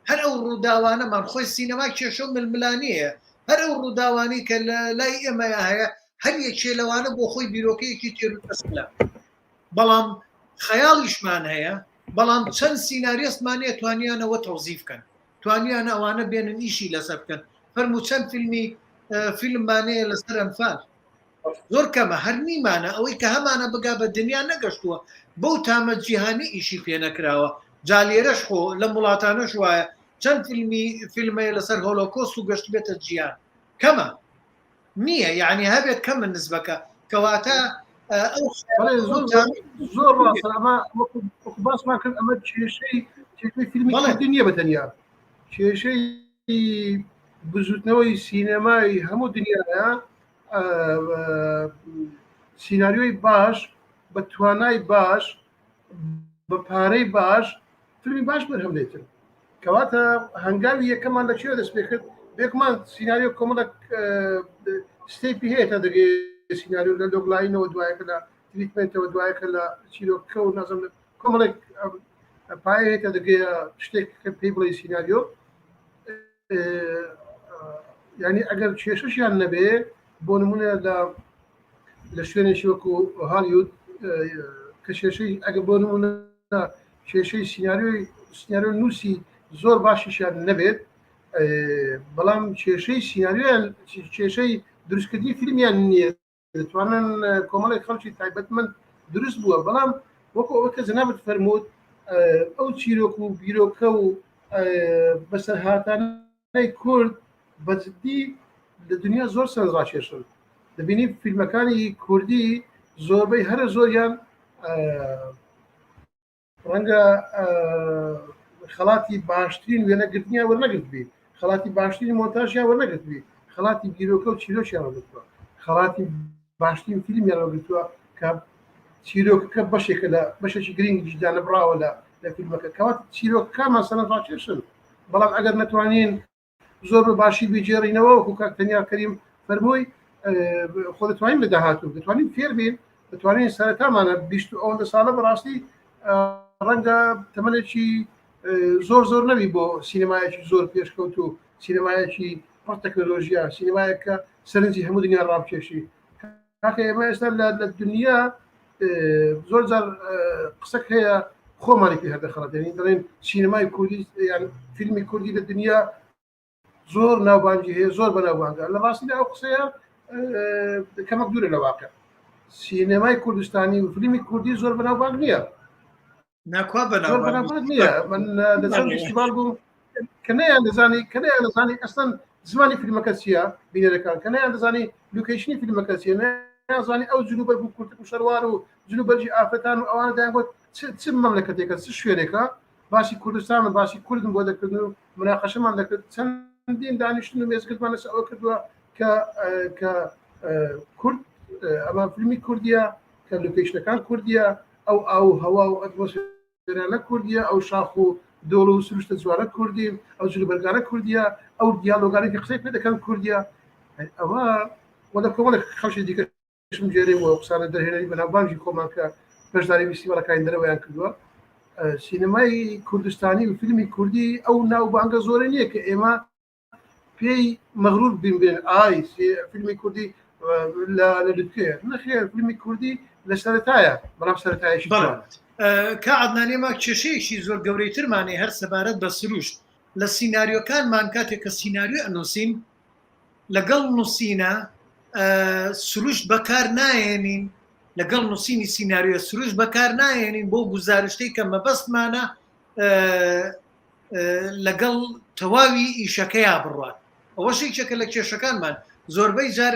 هەر ئەو ڕووداوانەمان، خۆی سینەما کێشە و ململانێیە، هەر ئەو ڕووداوانەی کە لە لای ئێمەیا هەیە، هەر یەکێ لەوانە بۆ خۆی بیرۆکەیەکی تێروتەسەلە. بەڵام خەیاڵیشمان هەیە، بەڵام چەند سیناریۆستمان هەیە توانیانە وە تەوزیف کەن، توانیانە ئەوانە بێنن ئیشی لەسەر بکەن. فەرموو چەند فیلمی فیلممان هەیە لەسەر ئەنفال؟ زۆر کەمە هەر نیمانە ئەوەی کە هەمانە بگا بە دنیا نەگەشتووە بەو تامە جیهانی ئیشی پێ نەکراوە جا لێرەش خۆ لەم وڵاتانەش وایە چەند فیلمی فیلمەیە لەسەر هۆلۆکۆست و گەشتبێتە جیهان کەمە نییە یعنی هەبێت کەمە نسبەکە کەواتە ئەو زۆر ڕاستە ئەمە باسمان کرد ئەمە کێشەی کێشەی فیلمی کوردی نییە بە تەنیا کێشەی بزوتنەوەی سینەمای هەموو دنیاە سیناریۆی باش بە توانای باش بە پارەی باش فیلمی باش بەرهەم دێتن کەواتە هەنگاوی یەکەمان لە کوێ دەست پێ کرد بێگومان سیناریۆ کۆمەڵک step ی هەیە تا دەگەی سیناریۆ لە logline ەوە دوایەکە لە treatment ەوە دوایەکە لە چیرۆکەکە و نازم کۆمەڵێک پایە هەیە تا دەگەیە شتێک کە پێی بڵێ سیناریۆ. یعنی ئەگەر کێشەشیان نەبێ بۆ نمونە لە لە شوێنێکی وەکو هالیود کە کێشەی ئەگە بۆ نمونە کێشەی سیناریۆی سیناریۆ نووسی زۆر باشیشیان نەبێت بەڵام کێشەی سیناریۆیان کێشەی دروستکردنی فیلمیان نییە دەتوانن کۆمەڵێک خەڵکی تایبەتمەند دروست بووە بەڵام وەکو ئەوە کە جەنابت فەرمووت ئەو چیرۆک و بیرۆکە و بەسەرهاتانەی کورد بەجددی لە دنیا زۆر سەرنجڕاکێشن دەبینی فیلمەکانی کوردی زۆربەی هەرە زۆریان ڕەنگە خەڵاتی باشترین وێنەگرتنیان وەرنەگرتبی، خەڵاتی باشترین مۆنتاژیان وەرنەگرتبی، خەڵاتی بیرۆکە و چیرۆکیان وەرگرتووە، خەڵاتی باشترین فیلمیان وەرگرتووە کە چیرۆکەکە بەشێکە لە بەشێکی گرنگی دانەبڕاوە لە لە فیلمەکە کەواتە چیرۆکەکانمان سەرنجڕاکێشن بەڵام ئەگەر نەتوانین زۆر بە باشی بیگێڕینەوە وەکو کاک تەنیا کەریم فەرمووی خۆ دەتوانین لە داهاتوو دەتوانین فێر بین دەتوانین سەرەتامانە بیست و ئەوەندە ساڵە بەڕاستی ڕەنگە تەمەنێکی زۆر زۆر نەبی بۆ سینەمایەکی زۆر پێشکەوت و سینەمایەکی پڕ تەکنەلۆژیا سینەمایەک کە سەرنجی هەموو دنیا ڕابکێشی کاکە ئێمە ئێستا لە دنیا زۆر جار قسەک هەیە خۆمانی پێ هەردەخەڵەتێنین دەڵێن سینەمای کوردی یان فیلمی کوردی لە دنیا زۆر ناوبانگی هەیە زۆر بەناوبانگە لە ڕاستیدا ئەو قسەیە کەمەک دوورە لە واقع سینەمای کوردستانی و فیلمی کوردی زۆر بەناوبانگ نییە ناکوا بەناوبانگ نییە من لە چەند فیستیڤاڵ بووم کە نەیان دەزانی کە نەیان دەزانی ئەسڵەن زمانی فیلمەکە چییە بینەرەکان کە نەیان دەزانی location ی فیلمەکە چییە نەیان زانی ئەو جلوبەرگ و کورتک و شەروار و جلوبەرگی ئافرەتان و ئەوانە دەیانگوت چ مەملەکەتێکە چ شوێنێکە باسی کوردستان و باسی کوردم بۆ دەکردن و مناقەشەمان دەکرد چەندین دانیشتن و مێزگردمان لەسەر ئەوە کردووە کە کە کورد ئەمە فیلمی کوردیە کە location ەکان کوردیە ئەو ئاو و هەوا و ئەتمۆسفێرانە کوردیە، ئەو شاخ و دۆڵ و سروشتە جوانە کوردین، ئەو جلوبەرگانە کوردیە، ئەو دیالۆگانەی کە قسەی پێ دەکەن کوردیە. ئەوە وە لە کۆمەڵێک خەڵکی دیکەشم گوێرەی بۆ قسانە دەرهێنەری بەناوبانگی خۆمان کە بەشداری فیستیڤاڵەکانی دەرەوەیان کردووە. سینەمای کوردستانی و فیلمی کوردی ئەو ناوبانگە زۆرە نییە کە ئێمە پێی مەغرور بین بێن ئای فیلمی کوردی لە لوتکەیە نەخێر فیلمی کوردی لە سەرەتایە بەڵام سەرەتایەکی جوانە. کا عەدنان ئێمە کێشەیەکی زۆر گەورەی ترمان هەیە هەر سەبارەت بە سروشت لە سیناریۆکانمان کاتێک کە سیناریۆ ئەنووسین لەگەڵ نووسینە سروشت بەکار نایەنین لەگەڵ نووسینی سیناریۆ سروشت بەکار نایەنین بۆ گوزارشتەی کە مەبەستمانە لەگەڵ تەواوی ئیشەکەیا بڕوات ئەوەش یەکێکە لە کێشەکانمان زۆربەی جار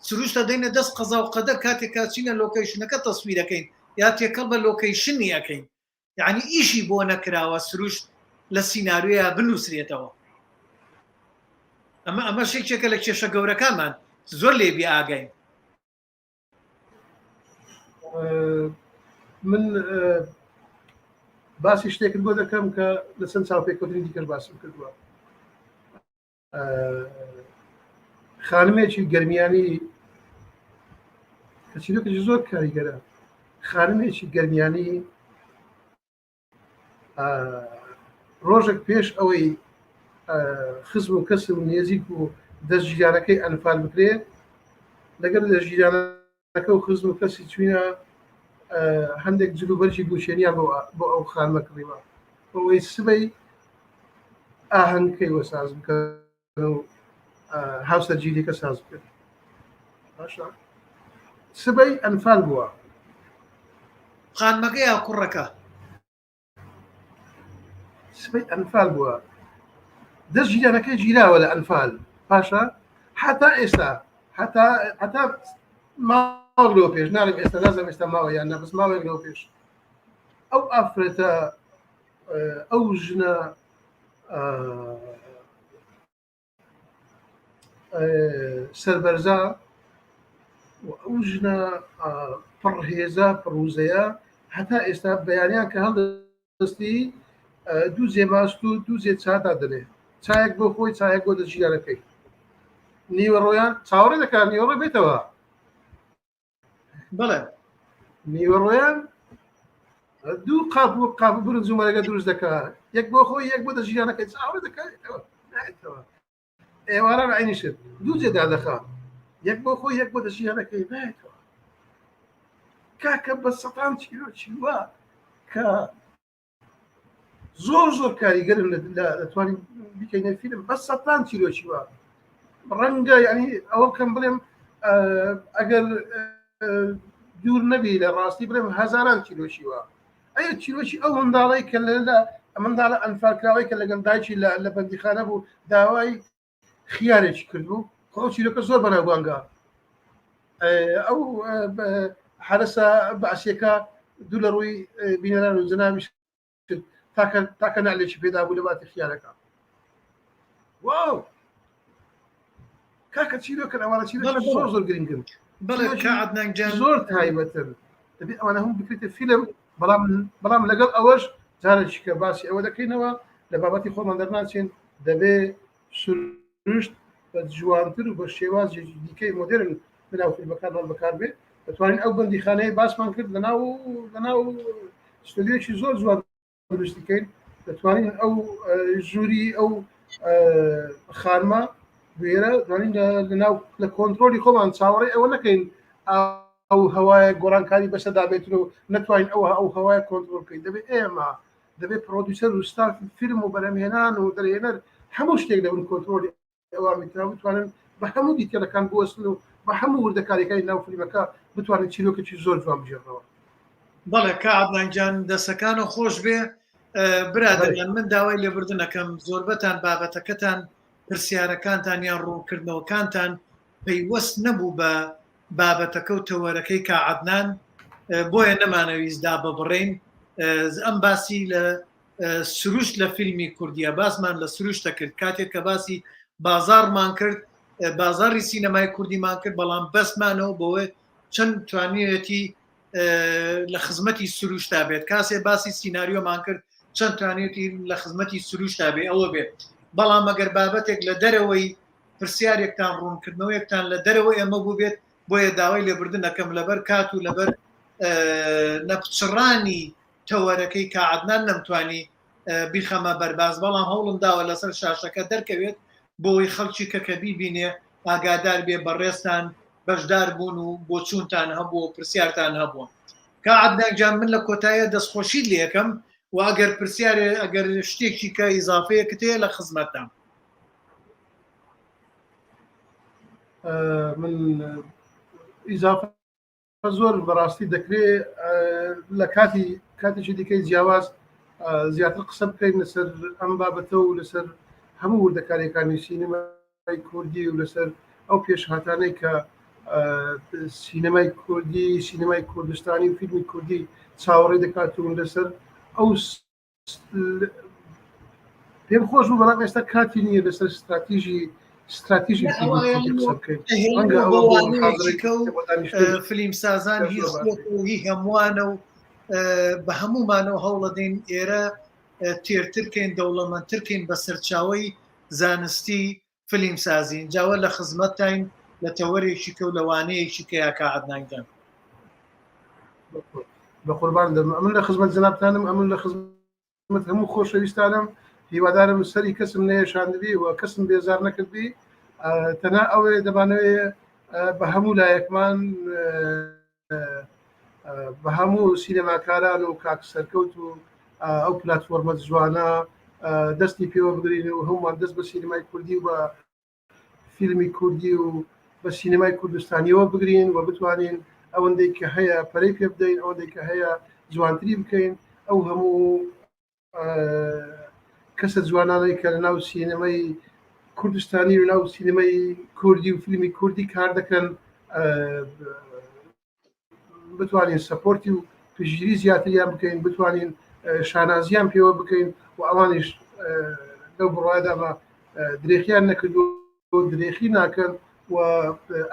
سروشتە دەینە دەست قەزا و قەدەر کاتێک کاچینە location ەکە تەسویرەکەین یا تێکەڵ بە location ی ئەەکەین یعنی ئیشی بۆ نەکراوە سروشت لە سیناریۆیا بنووسرێتەوە ئەمە ئەمەش یەکێکە لە کێشە گەورەکانمان زۆر لێ بێ ئاگاین من باسی شتێکت بۆ دەکەم کە لە چەند چاوپێکەوتنی دیکەش باسم کردووە خانمێکی گەرمیانی کە چیرۆکێکی زۆر کاریگەرە خانمێکی گەرمیانی ڕۆژێک پێش ئەوەی خزم و کەس و نێزیک و دەستگیرانەکەی ئەنفال بکرێ لەگەر دەستگیرانەکە و خزم و کەسی چوینە هەندێک جلوبەرگی بووچێنیان بۆ ئەو خانمە کڕیوە ئەوەی سبەی ئاهەنگەکەی وەساز بکەن و هاوسەرگیریەکە ساز بکەن باشە سبەی ئەنفال بووە خانمەکە یا کوڕەکە سبەی ئەنفال بووە دەست ژیرانەکەی گیراوە لە ئەنفال پاشا حتا ئێستا حتا حتا ماوەک لەوە پێش ناڵێم ئێستا نازانم ئێستا ماوە یان نا بەس ماوەیەک لەوە پێش ئەو ئافرەتە ئەو ژنە سەربەرزە و ئەو ژنە پڕ هێزە پڕوزەیە هەتا ئێستا بەیانیان کە هەڵدەستی دوو جێ ماست و دوو جێ چادا دەنێ چایەک بۆ خۆی چایەک بۆ دەژیانەکەی. نیوەڕۆیان چاوەڕێ دەکات نیوەڕۆ بێتەوە. بەڵێ نیوەڕۆیان دوو قاپ و قاپ و برنج و مەرەگە دروست دەکا یەک بۆ خۆی یەک بۆ دەژیانەکەی چاوەڕێ دەکاتەوە نایەتەوە ئێواران عینی شت دوو جێ دادەخا یەک بۆ خۆی یەک بۆ دەژیانەکەی نایەتەوە کاکە بە سەتان چیرۆکی وا کە زۆر زۆر کاریگەرن دەتوانین بیکەینە فیلم بەس سەتان چیرۆکی وا ڕەنگە ینی ئەوە بکەم بڵێم ئەگەر دوور نەبی لە ڕاستی بڵێم هەزاران چیرۆکی وا ئەیە چیرۆکی ئەو منداڵەی کە لە منداڵە ئەنفالکراوەی کە لەگەڵ دایکی لە بەندیخانە بوو داوای خیارێکی کردبوو خۆ ئەو چیرۆکە زۆر بەناوبانگە ئەو حرەسە بەعسیەکە دوو لە ڕووی بینەران و جەنابیش تاکە تاکە نعلێکی پێدا بوو لە باتی خیارەکە واو کاکە چیرۆکە ئەوانە چیرۆکی زۆر زۆر گرنگن بەڵێ کە عەدنان گیان زۆر تایبەتن دەبێت ئەوانە هەموو بکرێتە فیلم بەڵام بەڵام لەگەڵ ئەوەش جارێکی کە باسی ئەوە دەکەینەوە لە بابەتی خۆمان دەرناچین دەبێ سروشت بە جوانتر و بە شێوازێکی دیکەی مۆدێرن لەناو فیلمەکانمان بەکاربێت دەتوانین ئەو بەندیخانەیە باسمان کرد لەناو لەناو ستۆدیۆیەکی زۆر جوان دروستی کەین دەتوانین ئەو ژووری ئەو خانمە بێرە دەتوانین لەناو لە کۆنترۆلی خۆمان چاوەڕێ ئەوە نەکەین ئەو هەوایە گۆڕانکاری بەسەردا بێتن و نەتوانین ئەوە ئەو هەوایە کۆنترۆل بکەین دەبێت ئێمە دەبێت پرۆدیوسەر و ستافی فیلم و بەرهەمهێنان و دەرهێنەر هەموو شتێک لە بن کۆنترۆلی ئەوان بێت تا بتوانن بە هەموو detail ەکان بوەستن و بە هەموو وردەکاریەکانی ناو فیلمەکە بتوانن چیرۆکێکی زۆر جوان بگێڕنەوە. بەڵێ کا عەدنان گیان دەسەکانە خۆش بێ برادەران من داوای لێبوردن ئەکەم زۆربەتان بابەتەکەتان پرسیارەکانتان یان ڕوونکردنەوەکانتان پەیوەست نەبوو بە بابەتەکە و تەوەرەکەی کا عەدنان بۆیە نەمانەویست داببڕین ئەم باسی لە سروشت لە فیلمی کوردیە باسمان لە سروشتە کرد کاتێک کە باسی بازاڕمان کرد بازاڕی سینەمای کوردیمان کرد بەڵام بەسمانەوە بۆێ چەند توانیوێتی لە خزمەتی سروشتا بێت کاسێ باسی سیناریۆمان کرد چەند توانیوتی لە خزمەتی سروشتا بێ ئەوە بێت بەڵام ئەگەر بابەتێک لە دەرەوەی پرسیارێکتان ڕوونکردنەوەیەکتان لە دەرەوە ئێمە بوو بێت بۆیە داوای لێبوردن ئەکەم لەبەر کات و لەبەر نەپچڕانی تەوەرەکەی کا عەدنان نەمتوانی بیخەمە بەرباز بەڵام هەوڵم داوە لەسەر شاشەکە دەرکەوێت بۆی خەڵکی کە کە بیبینێ ئاگادار بێ بەڕێزتان بەشدار بوون و بۆچوونتان هەبوو و پرسیارتان هەبووە کا عەدنان گیان من لە کۆتاییە دەستخۆشیت لێکەم و ئەگەر پرسیارێ ئەگەر شتێکی کە ئیزافەیەکت هەیە لە خزمەتتام. من ئیزافە زۆر بەڕاستی دەکرێ لە کاتی کاتێکی دیکەی جیاواز زیاتر قسە بکەین لەسەر ئەم بابەتە و لەسەر هەموو وردەکاریەکانی سینەمای کوردی و لەسەر ئەو پێشهاتانەی کە سینەمای کوردی سینەمای کوردستانی و فیلمی کوردی چاوەڕێ دەکات و لەسەر ئەو پێم خۆش بوو بەڵام ئێستا کاتی نییە لەسەر ستراتیژی ستراتیژی فلیم سازان هی هی هەمووانە و بە هەموومانەوە هەوڵەدەین ئێرە تێرترکەین دەوڵەمەندترکەین بە سەرچاوەی زانستی فلیم سازین جاوە لە خزمەتتاین لە تەوەرێکی کە و لە وانەیەکی کە یا کا عەدنان گیان. بە قوربان دەبم ئەمن لە خزمەت جەنابتانم ئەمن لە خزمەت هەموو خۆشەویستانم هیوادارم سەری کەسم نەیەشاندبی و کەسم بێزار نەکردبی تەنها ئەوەیە دەمانەوێ بە هەموو لایەکمان بە هەموو سینەماکاران و کاک سەرکەوت و ئەو پلتفۆرمە جوانە دەستی پێوە بگرین و هەمووان دەست بە سینەمای کوردی و بە فیلمی کوردی و بە سینەمای کوردستانیەوە بگرین و بتوانین ئەوەندەی کە هەیە پەرەی پێ بدەین ئەوەندەی کە هەیە جوانتری بکەین ئەو هەموو کەسە جوانانەی کە لە ناو سینەمای کوردستانی و ناو سینەمای کوردی و فیلمی کوردی کار دەکەن بتوانین support ی و پشتگیری زیاتریان بکەین بتوانین شانازیان پێوە بکەین و ئەوانیش لەو بڕوایەدامە درێخیان نەکردو درێخی ناکەن و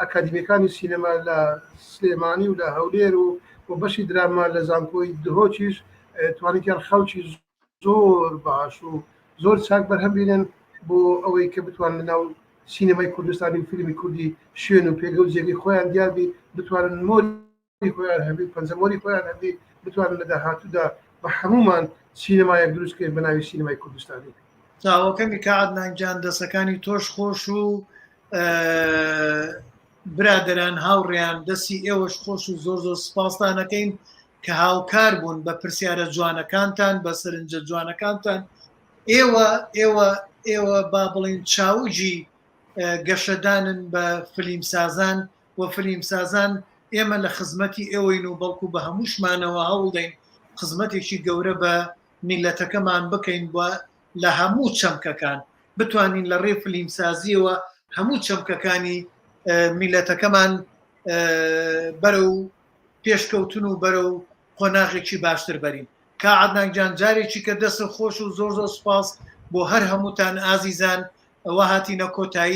ئەکادیمیەکانی سینەما لە سلێمانی و لە هەولێر و و بەشی دراما لە زانکۆی دهۆکیش توانیتیان خەڵکی زۆر باش و زۆر چاک بەرهەم بینن بۆ ئەوەی کە بتوان لە ناو. سینەمای کوردستانی و فیلمی کوردی شوێن و پێگە و جێگەی خۆیان دیار بی، بتوانن مۆری خۆیان هەبی، پەنجەمۆری خۆیان هەبی، بتوانن لە داهاتوودا بە هەموومان سینەمایەک دروست بکەین بە ناوی سینەمای کوردستانی. چاوەکەمی کا عەدنان گیان دەسەکانی تۆش خۆش و برادەران هاوڕێیان دەستی ئێوەش خۆش و زۆر زۆر سپاستان ئەکەین کە هاوکار بوون بە پرسیارە جوانەکانتان بە سەرنجە جوانەکانتان ئێوە ئێوە ئێوە با بڵین چاوگی گەشەدانن بە فلیمسازان و فلیمسازان ئێمە لە خزمەتی ئێوەین و بەڵکو بە هەمووشمانەوە هەوڵدەین خزمەتێکی گەورە بە میلەتەکەمان بکەین بە لە هەموو چەمکەکان بتوانین لە ڕێ فلیمسازیەوە هەموو چەمکەکانی میلەتەکەمان بەرەو پێشکەوتن و بەرەو قۆناغێکی باشتر بەرین. کا عەدنان گیان جارێکی کە دەستت خۆش و زۆر زۆر سوپاس بۆ هەر هەمووتان ئازیزان ئەوە هاتینە کۆتایی.